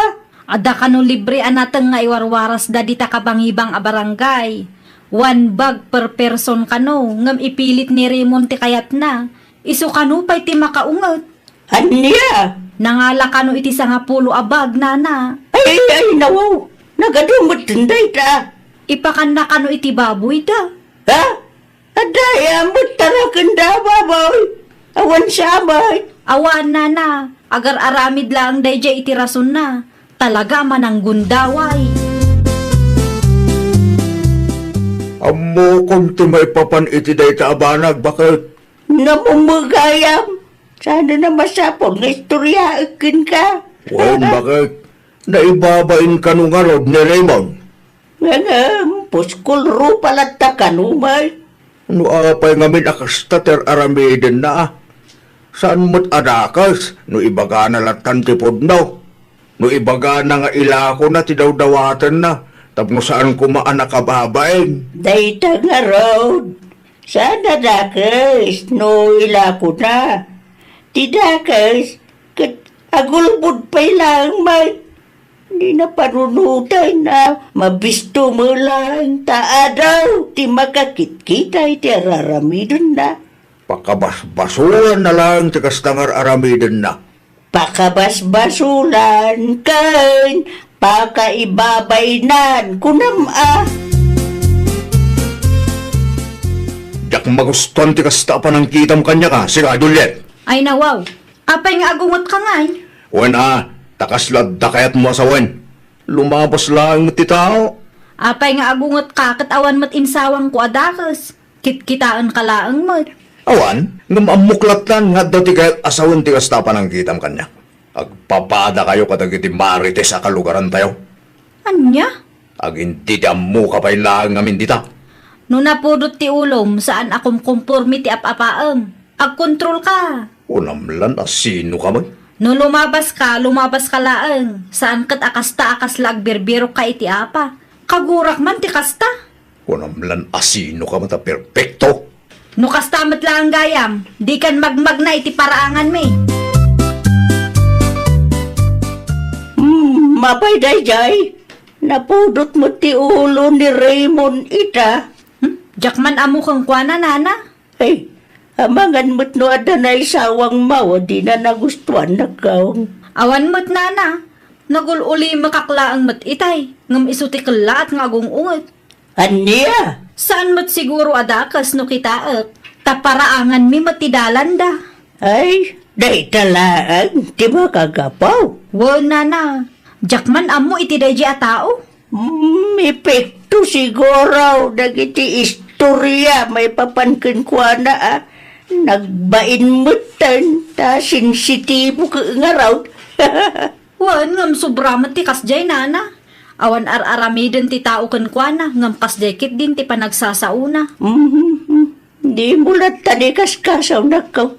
Adda kano libre a nateng nga iwarwarasda dita kabangibang a barangay. One bag per person kano, ngem ipilit ni Raymond ti kayatna. Isu kano pay ti makaunget. Ania? Nangala kano iti sangapulo a bag, nana. Ay, ay, nawaw. Nagadu met dayta. Ipakanna kano iti baboyda. Ha? Adda aya met tarakenda a baboy? Awan sa met. Awan, nana. Agar-aramid laeng daydiay iti rasonna. Talaga a mananggundaway. Ammokom ti maipapan iti dayta a banag, baket? Namumegayam. Saan a masapul nga istoryaek kenka? Wen, baket? Naibabain kano ngarud ni Raymond? Ngem, puskol rupa latta kano met. No apay ngamin a kasta ti ar-aramidenna, a? Saan met a dakes no ibagana lattan ti pudno? No ibagana nga ilakona ti dawdawatenna tapno saan koma a nakababain? Dayta ngarud, saan a dakes no ilakona. Ti dakes, ket agulbod pay laeng met. Dina panunoten a mabisto met laeng ta adu ti makakitkita iti ar-aramidenna. Pakabasbasulanna laeng ti kasta nga ar-aramidenna. Pakabasbasulan ken pakaibabainan, kunam a. Diak magustuan ti kasta a panangkitam kaniaka, sika, Juliet. Ay, nawaw. Apay nga agungetka ngay? Wen a, ta kasla adda kayatmo a sawen. Lumabas laeng met ti tao. Apay nga agungetka ket awan met insawangko a dakes? Kitkitaenka laeng met. Awan, ngem ammok lattan nga adda ti kayat a sawen ti kasta a panangkitam kaniak. Agpapadakayo kadagiti marites a kalugarantayo. Ania? Agintidi ammoka pay laeng ngamin dita. No napudot ti ulom, saan a kumkompormi ti ap-apaem. Agkontrolka. Kunam lan a sinoka met. No lumabaska, lumabaska laeng. Saan ket a kasta a kasla agbirbirokka iti apa. Kagurak man ti kasta. Kunam lan a sinoka met a perpekto. No kasta met laeng gayam, dikan magmagna iti paraanganmi. Hmm, apay daydiay? Napudot met ti ulo ni Raymond ita. Hmm? Diak man ammo kenkuana, nana. Ay, amangan met no adda naisawangmo a dina nagustuan, nakkaw. Awan met, nana. Nagul-ulimekak laeng met itay, ngem isu ti kellaat nga agung-unget. Ania? Saan met siguro a dakes no kitaek, ta paraanganmi met ti dalanda. Ay, dayta laeng ti makagapu. Wen, nana, diak man ammo iti daydi a tao. Mm, epekto siguro dagiti istoria maipapan kenkuana a nagbain metten ta sensitibo ket ngarud. Wen, ngem sobra met ti kasdiay, nana. Awan ar-aramiden ti tao kenkuana, ngem kasdiay ketdin ti panagsasaona. Mhm. Dimo latta ni kaskasaw, nakkaw.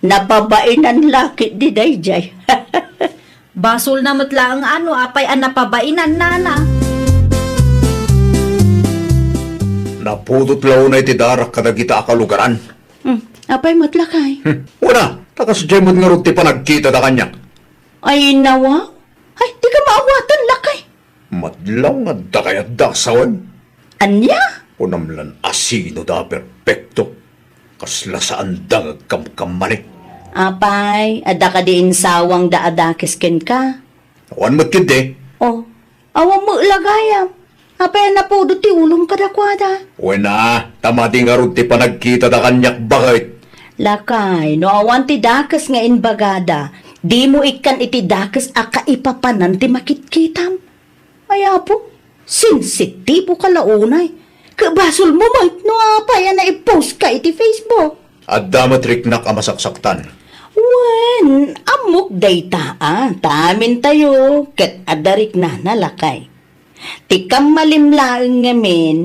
Napabainan la ketdi daydiay. Basolna met laeng a no apay a napabainan, nana. Napudot la unay ti darak kadagita a kalugaran. Hmm, apay met, lakay? Hmm, wen a, ta kasdiay met ngarud ti panagkitada kaniak. Ay, nawa? Ay, dika maawatan, lakay. Madlaw nga adda kayatda a sawen. Ania? Kunam lan a sinoda a perpekto. Kasla saanda nga agkamkammanen. Apay, adda kadi insawangda a dakes kenka? Awan met ketdi. Oh, awan met la gayam. Apay a napudot ti ulom kadakuada? Wen a, ta madi ngarud ti panagkitada kaniak baket. Lakay, no awan ti dakes nga imbagada, dimo ikkan iti dakes a kaipapanan ti makitkitam. Ay, Apo, sensitiboka la unay. Ket basolmo met no apay a naipostka iti Facebook. Adda met riknak a masaksaktan. Wen, ammok dayta a, ta amintayo ket adda riknana, lakay. Ti kammalim laeng ngamin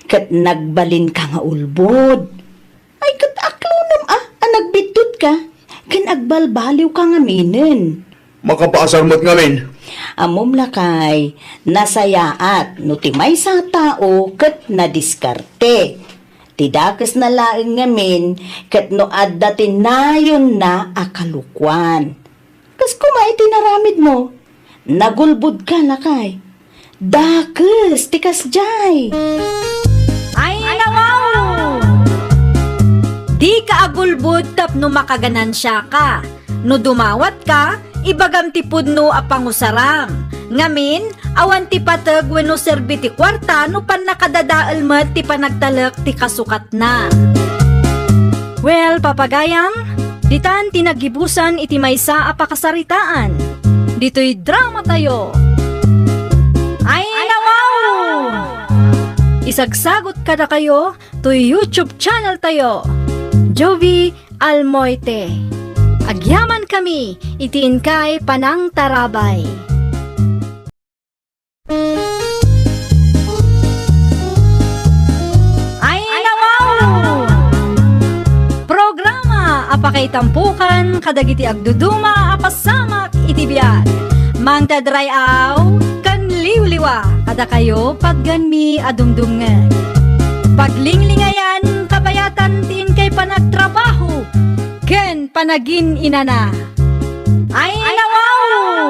ket nagbalinka nga ulbod. Ay, ket aklonem a, a nagbiddutka, ken agbalbaliwka ngaminen. Makabasar met ngamin. Ammom, lakay, nasayaat no ti maysa a tao ket nadiskarte. Ti dakesna laeng ngamin ket no adda ti nayonna a kalokuan. Kas koma iti naramidmo, nagulbodka, lakay. Dakes ti kasdiay. Ay, nawaw! Dika agulbod tapno makaganansiaka. No dumawatka, ibagam ti pudno a pangusaram. Ngamin, awan ti pateg wenno serbi ti kuarta no pannakadadael met ti panagtalek ti kasukat na. Well, papagayam, ditan ti naggibusan iti maysa a pakasaritaan. Ditoy dramatayo. Ay, nawaw! Isagsagot kadakayo toy YouTube channel tayo, Jovi Almoite. Agyamankami iti inkay panangtarabay. Ay, nawaw! Programa a pakaitampokan kadagiti agduduma a pasamak iti biag. Mangted ray-aw ken liwliwa kadakayo patgenmi a dumdumngeg. Paglinglingayan kabayatan ti inkay panagtrabaho ken panagin-inana. Ay, nawaw!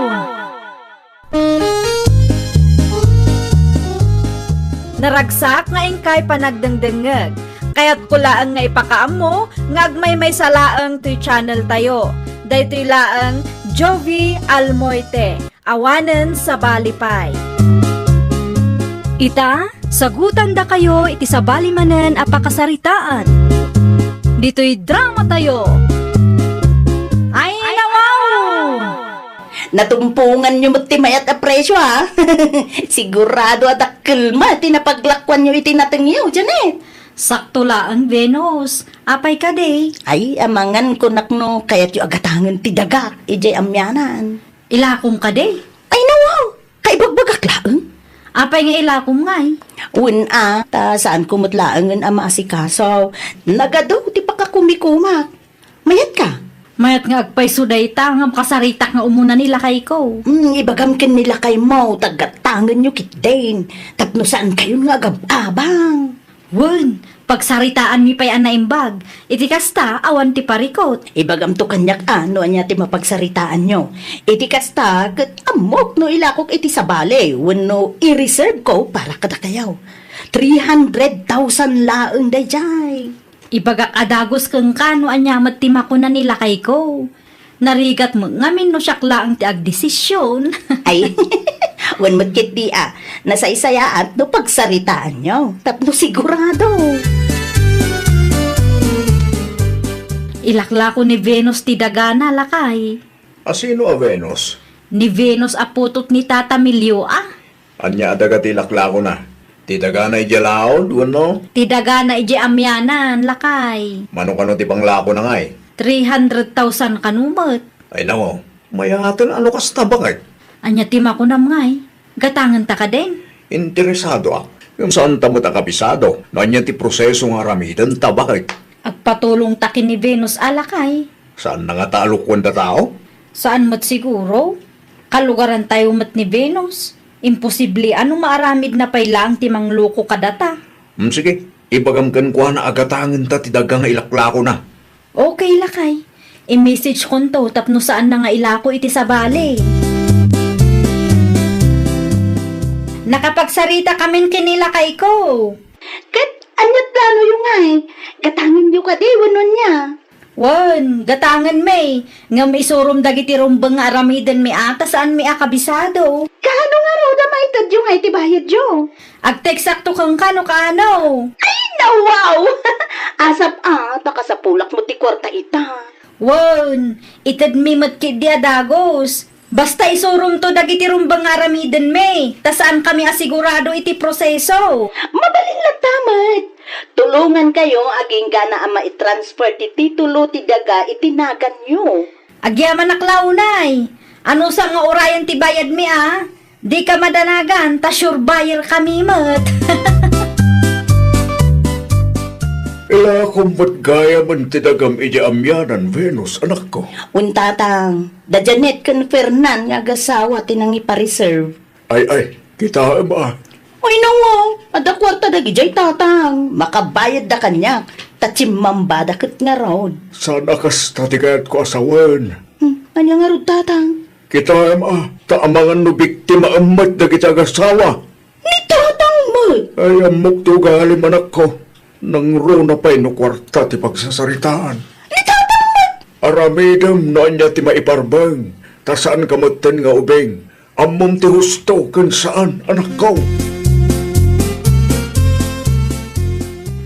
Naragsak nga inkay panagdengdengngeg. Kayatko laeng nga ipakaammo nga agmaymaysa laeng toy channel tayo. Daytoy laeng Jovi Almoite, awanen sabali pay. Ita, sagutandakayo iti sabali manen a pakasaritaan. Ditoy dramatayo. Ay, nawaw! Natumponganyo met ti mayat a presio, a. Sigurado a dakkel met ti napaglakuanyo iti natengyo, Janet. Sakto laeng, Venus. Apay kadi? Ay, amangan kunak no kayatyo a gatangen ti dagak, idiay amianan. Ilakom kadi? Ay, nawaw! Kaibagbagak laeng. Apay nga ilakom ngay? Wen a, ta saanko met laengen a maasikaso. Nagadu ti pakakumikumak. Mayatka? Mayat nga agpayso dayta, ngem kasaritak nga umuna ni lakayko. Hmm, ibagam ken ni lakaymo, ta gatangenyo ketdin, tapno saankayon nga agab-abang. Wen, pagsaritaanmi pay a naimbag. Iti kasta, awan ti parikut. Ibagamto kaniak a no ania ti mapagsaritaanyo. Iti kasta, ket ammok no ilakok iti sabali wenno i-reserve ko para kadakayo. Three hundred thousand laeng daydiay. Ibagak a dagus kenka no ania met ti makuna ni lakayko. Narigat met ngamin no siak laeng ti agdesision. Ay, wen met ketdi a, nasaysayaat no pagsaritaanyo, tapno sigurado. Ilaklako ni Venus ti dagana, lakay. A sino a Venus? Ni Venus a putot ni Tata Milio, a. Ania a daga ti laklakona? Ti dagana idiay laud, wenno? Ti dagana idiay amianan, lakay. Mano kano ti panglakona ngay? Three hundred thousand kano met. Ay, nako. Mayaten a no kasta, baket. Ania ti makunam ngay? Gatangenta kadin? Interesadoak. Ngem saanta met a kabisado no ania ti proseso nga aramidenta, baket. Agpatulongta ken ni Venus a, lakay. Saanna ngata a lokoen ta tao? Saan met siguro. Kalugarantayo met ni Venus. Imposible a no maaramidna pay laeng ti mangloko kadata. Hmm, sige, ibagam kenkuana a gatangenta ti daga nga ilaklakona. Okay, lakay. I-message konto tapno saanna nga ilako iti sabali. Nakapagsarita kamin ken ni lakayko. Ket ania ti planoyo ngay? Gatangenyo kadi wenno ania? Wen, gatangenmi, ngem isurom dagiti rumbeng nga aramidenmi a ta saanmi a kabisado. Kaano ngarud a maitedyo ngay ti bayadyo? Agteksakto kenka no kaano. Ay, nawaw! Asap a, ta kasapulak met ti kuarta ita. Wen, itedmi met ketdi a dagus. Basta isuromto dagiti rumbeng nga aramidenmi, ta saankami a sigurado iti proseso. Mabalin latta met. Tulongankayo agingga a maitransfer ti titulo ti daga iti naganyo. Agyamanak la unay. Anusam nga urayen ti bayadmi a? Dika madanagan, ta sure buyer kami met. Ilakom met gayamen ti dagam idiay amianan, Venus, anakko. Wen, Tatang. Da Janet ken Fernan nga agasawa ti nangipareserve. Ay, ay, kitaem a. Ay, nawaw, adda kuarta dagidiay, Tatang. Makabayadda kaniak, ta chimmambada ket ngarud. Saan a kasta ti kayatko a sawen. Hmm, ania ngarud, Tatang? Kitaem a, ta amangan no biktimaem met dagiti agasawa. Ni Tatang met! Ay, ammok ti ugalim, anakko. Nangruna pay no kuarta ti pagsasaritaan. Ni Tatang met! Aramidem no ania ti maiparbeng, ta saanka metten nga ubing. Ammom ti husto ken saan, anakko.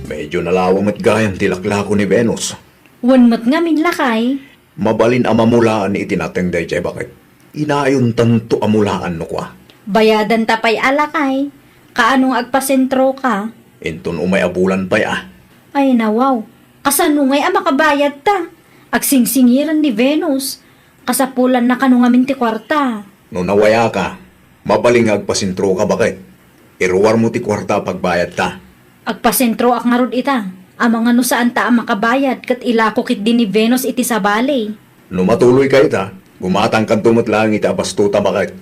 Medyo nalawa met gayam ti laklako ni Venus. Wen met ngamin, lakay. Mabalin a mamulaan iti nateng daydiay, baket. Inayontanto a mulaan no kua. Bayadanta pay a, lakay. Kaano nga agpasentroka? Inton umay a bulan pay a. Ay, nawaw. Kasano ngay a makabayadta? Agsingsingiren ni Venus. Kasapulanna kano ngamin ti kuarta. No nawayaka, mabalin nga agpasentroka, baket. Iruarmo ti kuarta a pagbayadta. Agpasentroak ngarud ita. Amangan no saanta a makabayad ket ilako ketdi ni Venus iti sabali. No matuloyka ita, gumatangkanto met laeng iti abastota, baket.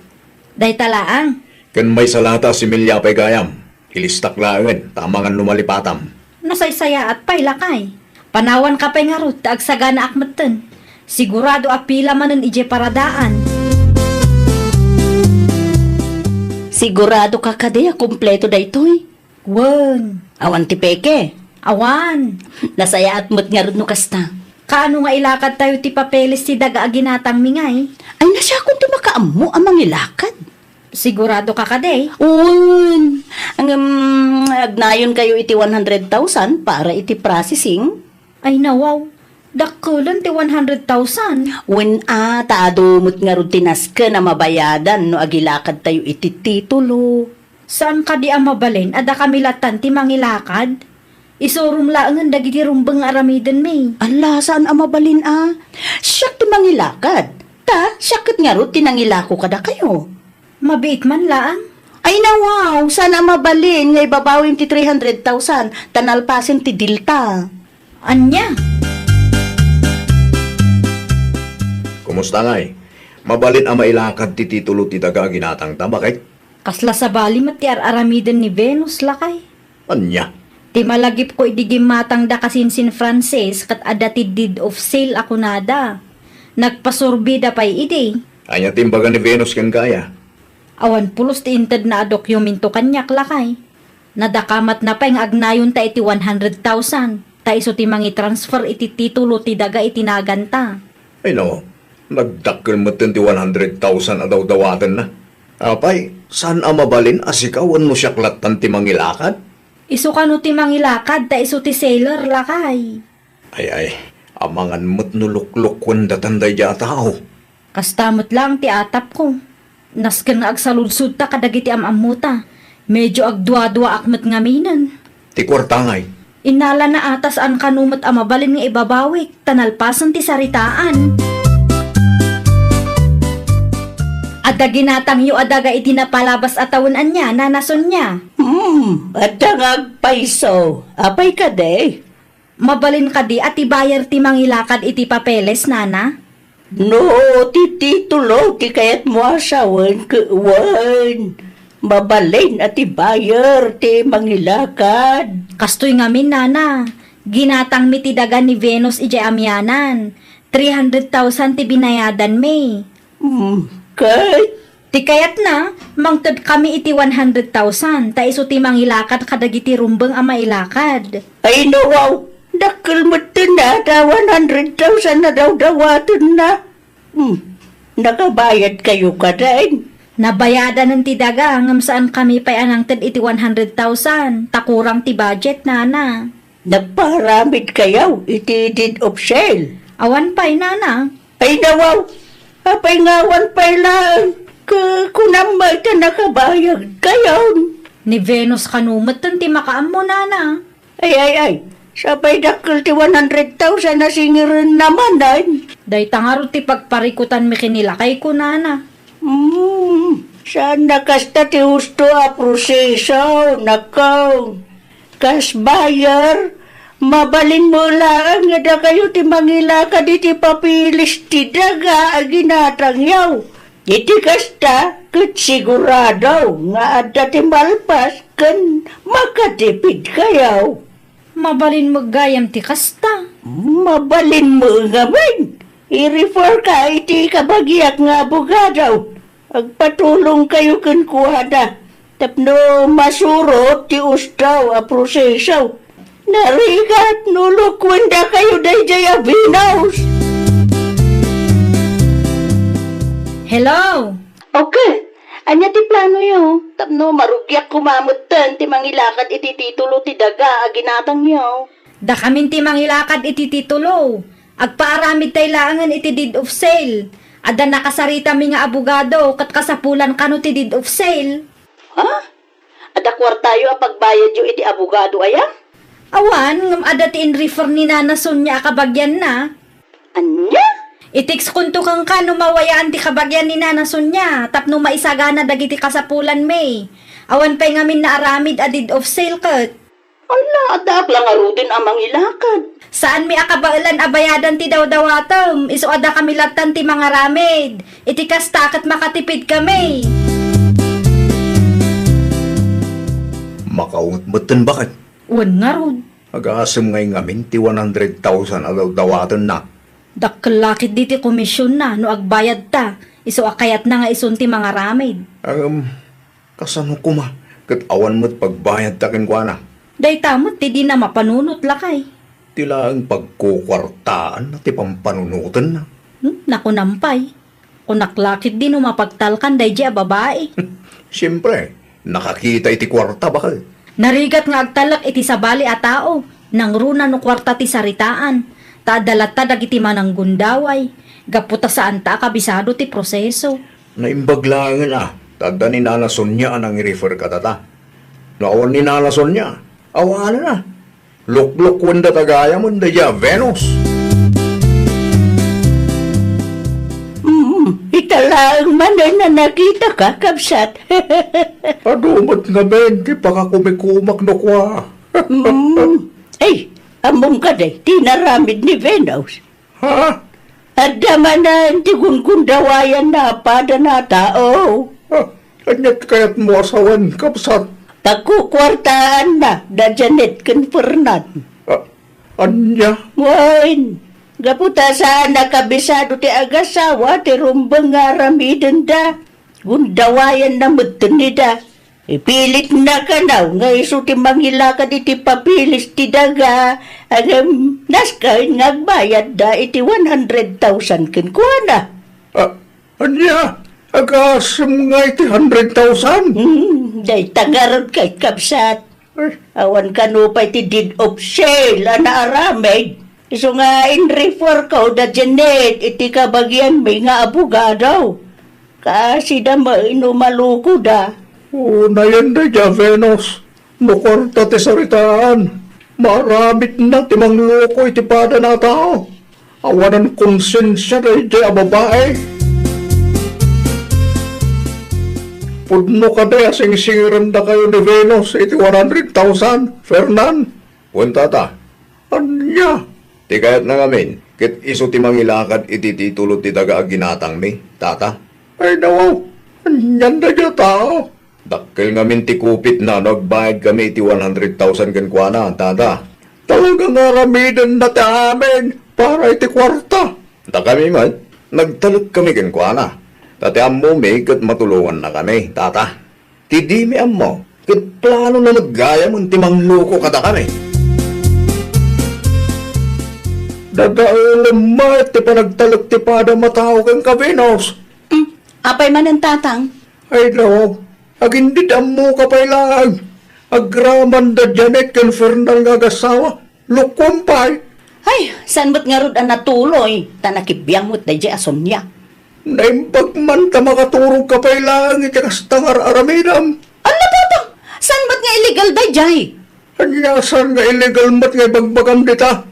Dayta laeng. Ken maysa lata a similya pay gayam. Ilistak laengen, ta amangan no malipatam. Nasaysayaat pay, lakay. Panawanka pay ngarud ta agsaganaak metten. Sigurado a pila manen idiay paradaan. Siguradoka kadi a kompleto daytoy? Wen. Awan ti peke? Awan. Nasayaat met ngarud no kasta. Kaano nga ilakadtayo ti papeles ti daga a ginatangmi ngay? Ay, nasiakon ti makaammo a mangilakad. Sigurado ka kadi? Wen. Ngem, agnayonkayo iti one hundred thousand para iti processing. Ay, nawaw. Dakkelen ti one hundred thousand. Wen a, ta adu met ngarud ti nasken a mabayadan no agilakadtayo iti titulo. Saan kadi a mabalin a dakami lattan ti mangilakad? Isurom laengen dagiti rumbeng nga aramidenmi. Ala, saan a mabalin a. Siak ti mangilakad. Ta, siak ket ngarud ti nangilako kadakayo. Mabiit man laeng. Ay, nawaw, saan a mabalin nga ibabawim ti three hundred thousand, ta nalpasen ti dilta. Ania? Kumusta ngay? Mabalin a mailakad ti titulo ti daga a ginatangta, baket? Kasla sabali met ti ar-aramiden ni Venus, lakay. Ania? Ti malagipko idi gimmatangda kasinsin Francis ket adda ti deed of sale a kunada. Nagpasurbida pay idi. Ania ti imbaga ni Venus kenka aya? Awan pulos ti intedna a dokumento kaniak, lakay. Nadakamatna pay nga agnayonta iti one hundred thousand, ta isu ti mangitransfer iti titulo ti daga iti naganta. Ay, nawaw, nagdakkel metten ti one hundred thousand a dawdawatenna. Apay, saan a mabalin a sika wenno siak lattan ti mangilakad? Isu kano ti mangilakad ta isu ti seller, lakay. Ay, ay, amangan met no luklukkuendatan daydiay a tao. Kasta met laeng ti atapko. Nasken nga agsaludsodta kadagiti am-ammota. Medio agduaduaak met ngaminen. Ti kuarta ngay? Innalana a ta saan kano met a mabalin nga ibabawik, ta nalpasen ti saritaan. Adda ginatangyo a daga iti napalabas a tawen ania, Nana Sonia? Hmm, adda nga agpayso. Apay kadi? Mabalin kadi a ti buyer ti mangilakad iti papeles, Nana? No ti titulo ti kayatmo a sawen, ke-, wen, mabalin a ti buyer ti mangilakad. Kastoy ngamin, Nana. Ginatangmi ti daga ni Venus idiay amianan. Three hundred thousand ti binayadanmi. Hmm, ket? Ti kayatna, mangtedkami iti one hundred thousand, ta isu ti mangilakad kadagiti rumbeng a mailakad. Ay, nawaw, dakkel metten a ta one hundred thousand a dawdawatenna. Hmm, nakabayadkayo kadi? Nabayadanen ti daga, ngem saankami pay a nangted iti one hundred thousand, ta kurang ti budget, Nana. Nagpaaramidkayo iti deed of sale? Awan pay, Nana. Ay, nawaw! Apay nga awan pay laeng? Ku-, kunam met ta nakabayadkayon. Ni Venus kano metten ti makaammo, Nana. Ay, ay, ay. Sapay dakkel ti one hundred thousand a singirenna manen. Dayta ngarud ti pagparikutanmi ken ni lakayko, Nana. Hmm, saan a kasta ti husto a proseso, nako. Kas buyer, mabalin met laeng nga dakayo ti mangilakad iti papeles ti daga a ginatangyo. Iti kasta, ket sigurado nga adda ti malpas ken makatipidkayo. Mabalin met gayam ti kasta. Mabalin met ngamin. I-refer ka iti kabagiak nga abogado. Agpatulongkayo kenkuana tapno masurot ti husto a proseso. Narigat no lukuendakayo daydiay a Venus. Hello? Okay. Ania ti planoyo? Tapno marugiak koma metten ti mangilakad iti titulo ti daga a ginatangyo. Dakamin ti mangilakad iti titulo. Agpaaramidtay laengen iti deed of sale. Adda nakasaritami nga abogado ket kasapulan kano ti deed of sale. Ha? Adda kuartayo a pagbayadyo iti abogado aya? Awan, ngem adda ti in-refer ni Nana Sonia a kabagianna. Ania? I-textkonto kenka no mawayaan ti kabagian ni Nana Sonia tapno maisagana dagiti kasapulanmi. Awan pay ngamin naaramid a deed of sale ket. Ala, addaak la ngaruden a mangilakad. Saanmi a kabaelan a bayadan ti dawdawatem, isu a dakami lattan ti mangaramid. Iti kasta ket makatipidkami. Makaunget metten, baket? Wen ngarud. Agasem ngay ngamin ti one hundred thousand a dawdawatenna. Dakkel la ketdi ti komisionna no agbayadta, isu a kayatna nga isun ti mangaramid. Ngem, kasano koma ket awan met pagbayadta kenkuana? Dayta met ti dina mapanunot, lakay. Ti laeng pagkukuartaanna ti pampanunotenna. Hmm, nakunam pay. Kunak la ketdi no mapagtalkan daydiay a babai. Siempre, nakakita iti kuarta, baket. Narigat nga agtalek iti sabali a tao, nangruna no kuarta ti saritaan, ta adda latta dagiti mananggundaway, gapu ta saanta a kabisado ti proseso. Naimbag laengen a, ta adda ni Nana Sonia a nangi-refer kadata. No awan ni Nana Sonia, awanen a. Luklukuenda ta gayamen daydiay a Venus. Hmm, ita laeng manen a nakitaka, kabsat. Adu met ngamin ti pakakumikumak no kua. Hmm. Ay, ammom kadi ti inaramid ni Venus? Ha? Adda manen ti gungundawayanna a padana a tao. Ah, ania ti kayatmo a sawen, kabsat? Pagkukuartaanna da Janet ken Fernan. Ah, ania? Wen, gapu ta saan a kabisado ti agasawa ti rumbeng nga aramidenda, gundawayanna metten ida. Ipilitna kano nga isu ti mangilakad iti papilis ti daga, ngem nasken nga agbayadda iti one hundred thousand kenkuana. Ah, ania? Agasem nga iti hundred thousand? Hmm, dayta ngarud, ket kabsat. Ay. Awan kano pay ti deed of sale a naaramid. Isu nga in-refer ko da Janet iti kabagianmi nga abogado. Kaasi da met no malukoda. Unayen daydiay a Venus, no kuarta ti saritaan, maaramidna ti mangloko iti padana a tao. Awanan konsensia daydiay a babai. Pudno kadi a singsingirendakayo ni Venus iti one hundred thousand, Fernan? Wen, tata. Ania? Ti kayatna ngamin, ket isu ti mangilakad iti titulo ti daga a ginatangmi, tata. Ay, nawaw. Anian daydiay a tao? Dakkel ngamin ti kupitna no agbayadkami iti one hundred thousand kenkuana, tata. Talaga nga aramidenna ti amin para iti kuarta. Dakami met, nagtalekkami kenkuana. Ta ti ammomi ket matulongannakami, tata. Ti dimi ammo, ket planona met gayamen ti mangloko kadakami. Dadaelem met ti panagtalek ti padam a tao kenka, Venus. Hmm, apay manen, tatang? Ay, no, agindid ammoka pay laeng. Agraman da Janet ken Fernan nga agasawa, Lukuam pay. Ay, saan met ngarud a natuloy, ta nakibiang met daydiay a Sonia. Naimbag man ta makaturogka pay laeng iti kasta nga ar-aramidem. Ala, tatang, saan met nga illegal daydiay? Ania, saan nga illegal met nga ibagbagam dita?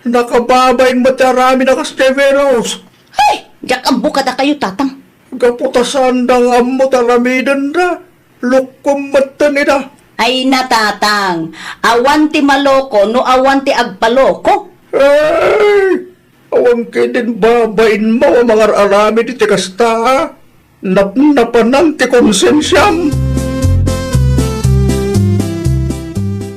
Nakababain met ti aramid a kasdiay, Venus. Ay, diak ammo kadakayo, tatang. Gapu ta saanda nga ammo ti aramidenda. Lukuam metten ida. Ay, natatang, awan ti maloko no awan ti agpaloko. Ay, awan ketdin babainmo a mangar-aramid iti kasta, a? Napnapanan ti konsensiam.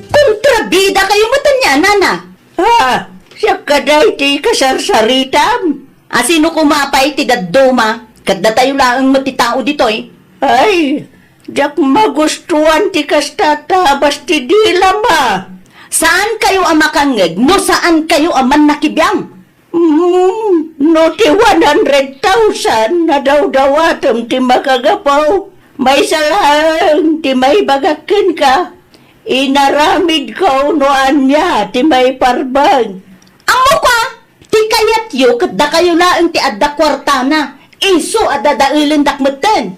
Kontrabidakayo met ania, nana? Ah, siak kadi ti kasarsaritam. A, sino koma pay ti dadduma, ket datayo laeng met ti tao ditoy? Ay, diak magustuan ti kasta a tabas ti dilam, a. Saankayo a makangngeg no saankayo a mannakibiang. Mm, no ti one hundred thousand a dawdawatem ti makagapu, maysa laeng ti maibagak kenka, inaramidko no ania ti maiparbeng. Ammok a, ti kayatyo ket dakayo laeng ti adda kuartana, isu a dadaelendak metten.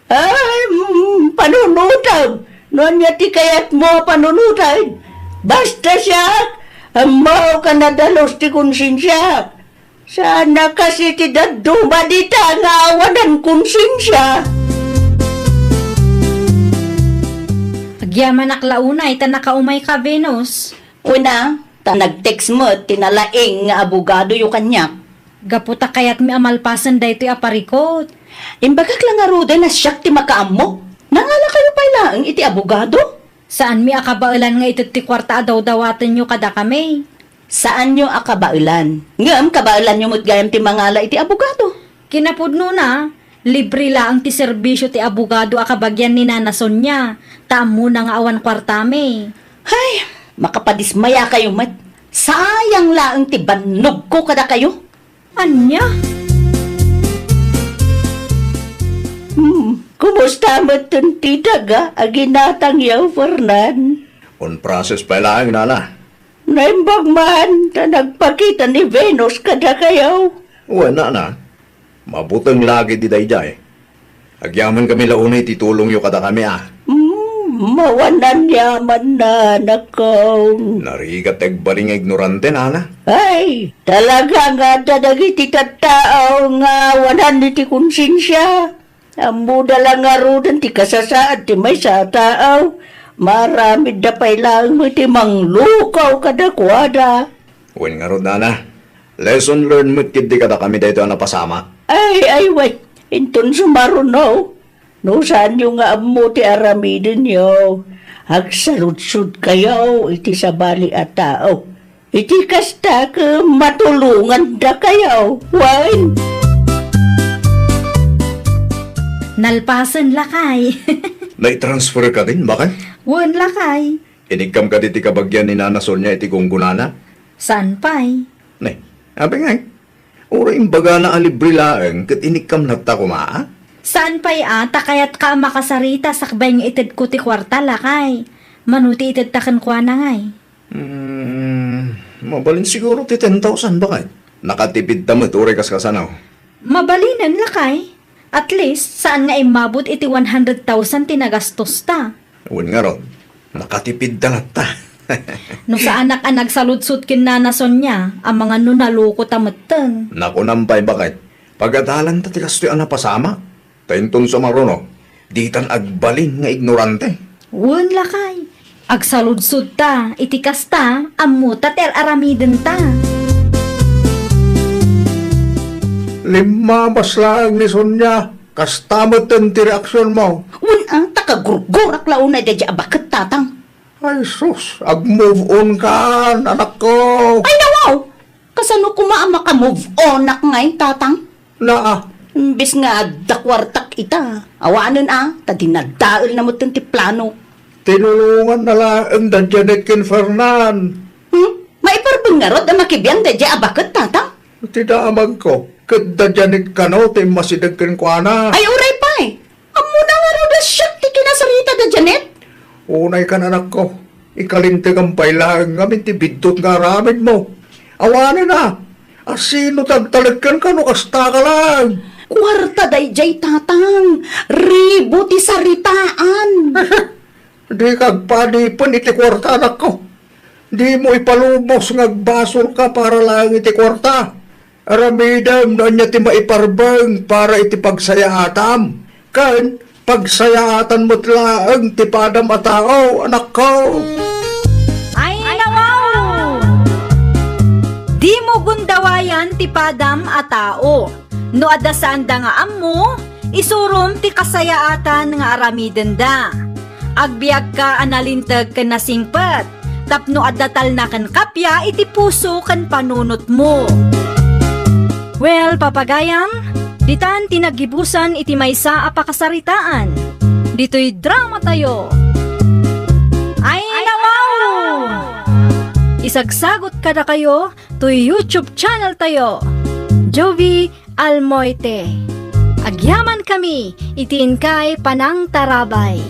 Ay, mm, panunotem. No ania ti kayatmo a panunoten? Basta siak, ammok a nadalus ti konsensiak. Saan a kas iti dadduma dita nga awanan konsensia. Agyamanak la unay ta nakaumayka, Venus. Wen a, ta nag-text met ti nalaing nga abogadoyo kaniak. Gapu ta kayatmi a malpasen daytoy a parikut. Imbagak la ngaruden a siak ti makaammo. Nangalakayo pay laeng iti abogado? Saanmi a kabaelan nga ited ti kuarta a dawdawatenyo kadakami. Saanyo a kabaelan. Ngem kabaelanyo met gayam ti mangala iti abogado. Kinapudnona, libre laeng ti serbisio ti abogado a kabagian ni Nana Sonia, ta ammona nga awan kuartami. Hay, makapadismayakayo met. Sayang laeng ti bannogko kadakayo. Ania? Hmm, kumusta met ti daga a ginatangyo, Fernan? On process pay laeng, nana. Naimbag man ta nagpakita ni Venus kadakayo. Wen, nana. Mabuteng lagi ti daydiay. Agyamankami la unay ti tulongyo kadakami, a. Hmm, Mawan aniamanna, anakko. Narigat ti agbalin nga ignorante, nana. Ay, talaga nga adda dagiti tattao nga awanan iti konsensia. Ammoda la ngaruden ti kasasaad ti maysa a tao. Maaramidda pay laeng met ti manglukaw kadakuada. Wen ngarud, nana, lesson learned met ketdi kadakami daytoy a napasamak. Ay, ay, wen, inton sumaruno, no saanyo nga ammo ti aramidenyo, agsaludsodkayo iti sabali a tao. Iti kasta ket matulongandakayo, wen. Nalpasen, lakay. Naitransfer ka din, bakay? Wen, lakay. Inikkam kadi ti kabagian ni Nana Sonia iti gunggonana? Saan pay? Ne, abi ngay. Uray imbagana a libre laeng ket inikkam latta koma, a? Saan pay a, ta kayatka a makasarita sakbay nga itedko ti kuarta, lakay. Mano ti itedta kenkuana ngay? Hmm, mabalin siguro ti ten thousand, bakay? Nakatipidta met uray kaskasano. Mabalinen, lakay. At least, saan nga immabot iti one hundred thousand ti nagastosta. Wen ngarud, nakatipidta latta. No saanak a nagsaludsod ken Nana Sonia, amangan no nalukota metten. Nakunam pay, bakay. Pagadalanta ti kastoy a napasamak. Ta inton sumaruno, ditan agbalin nga ignorante. Wen, lakay. Agsaludsodta iti kasta, ammota ti ar-aramidenta. Limmabas laeng ni Sonia, kasta metten ti reaksionmo. Wen, a, ta kagurgurak la unay daydiay a baket, tatang. Ay sus, ag-move on kan, anakko. Ay, nawaw! Kasano koma a maka-move onak ngay, tatang? Naa. Imbes nga adda kuartak ita, awanen a, ta dinadaelna metten ti plano. Tinulonganna laeng da Janet ken Fernan. Hmm? Maiparbeng ngarud a makibiang daydiay a baket, tatang? Ti damagko, ket da Janet kano ti immasideg kenkuana. Ay, uray pay! Ammona ngarud a siak ti kinasarita da Janet? Unay kan, anakko, ikalintegam pay laeng ngamin ti biddut nga aramidmo. Awanen a, asino ti agtalek kenka no kasta ka laeng? Kuarta daydiay, tatang. Ribu ti saritaan. Dika agpadipen iti kuarta, anakko. Dimo ipalubos nga agbasolka para laeng iti kuarta. Aramidem no ania ti maiparbeng para iti pagsayaatam, ken pagsayaatan met laeng ti padam a tao, anakko. Ay, nawaw! Dimo gundawayan ti padam a tao. No adda saanda nga ammo, isurom ti kasayaatan nga aramidenda. Agbiagka a nalinteg ken nasingpet, tapno adda talna ken kappia iti puso ken panunotmo. Well, papagayam, ditan ti naggibusan iti maysa a pakasaritaan. Ditoy dramatayo. Ay, nawaw! Isagsagot kadakayo toy YouTube channel tayo, Jovi Almoite. Agyamankami iti inkay panangtarabay.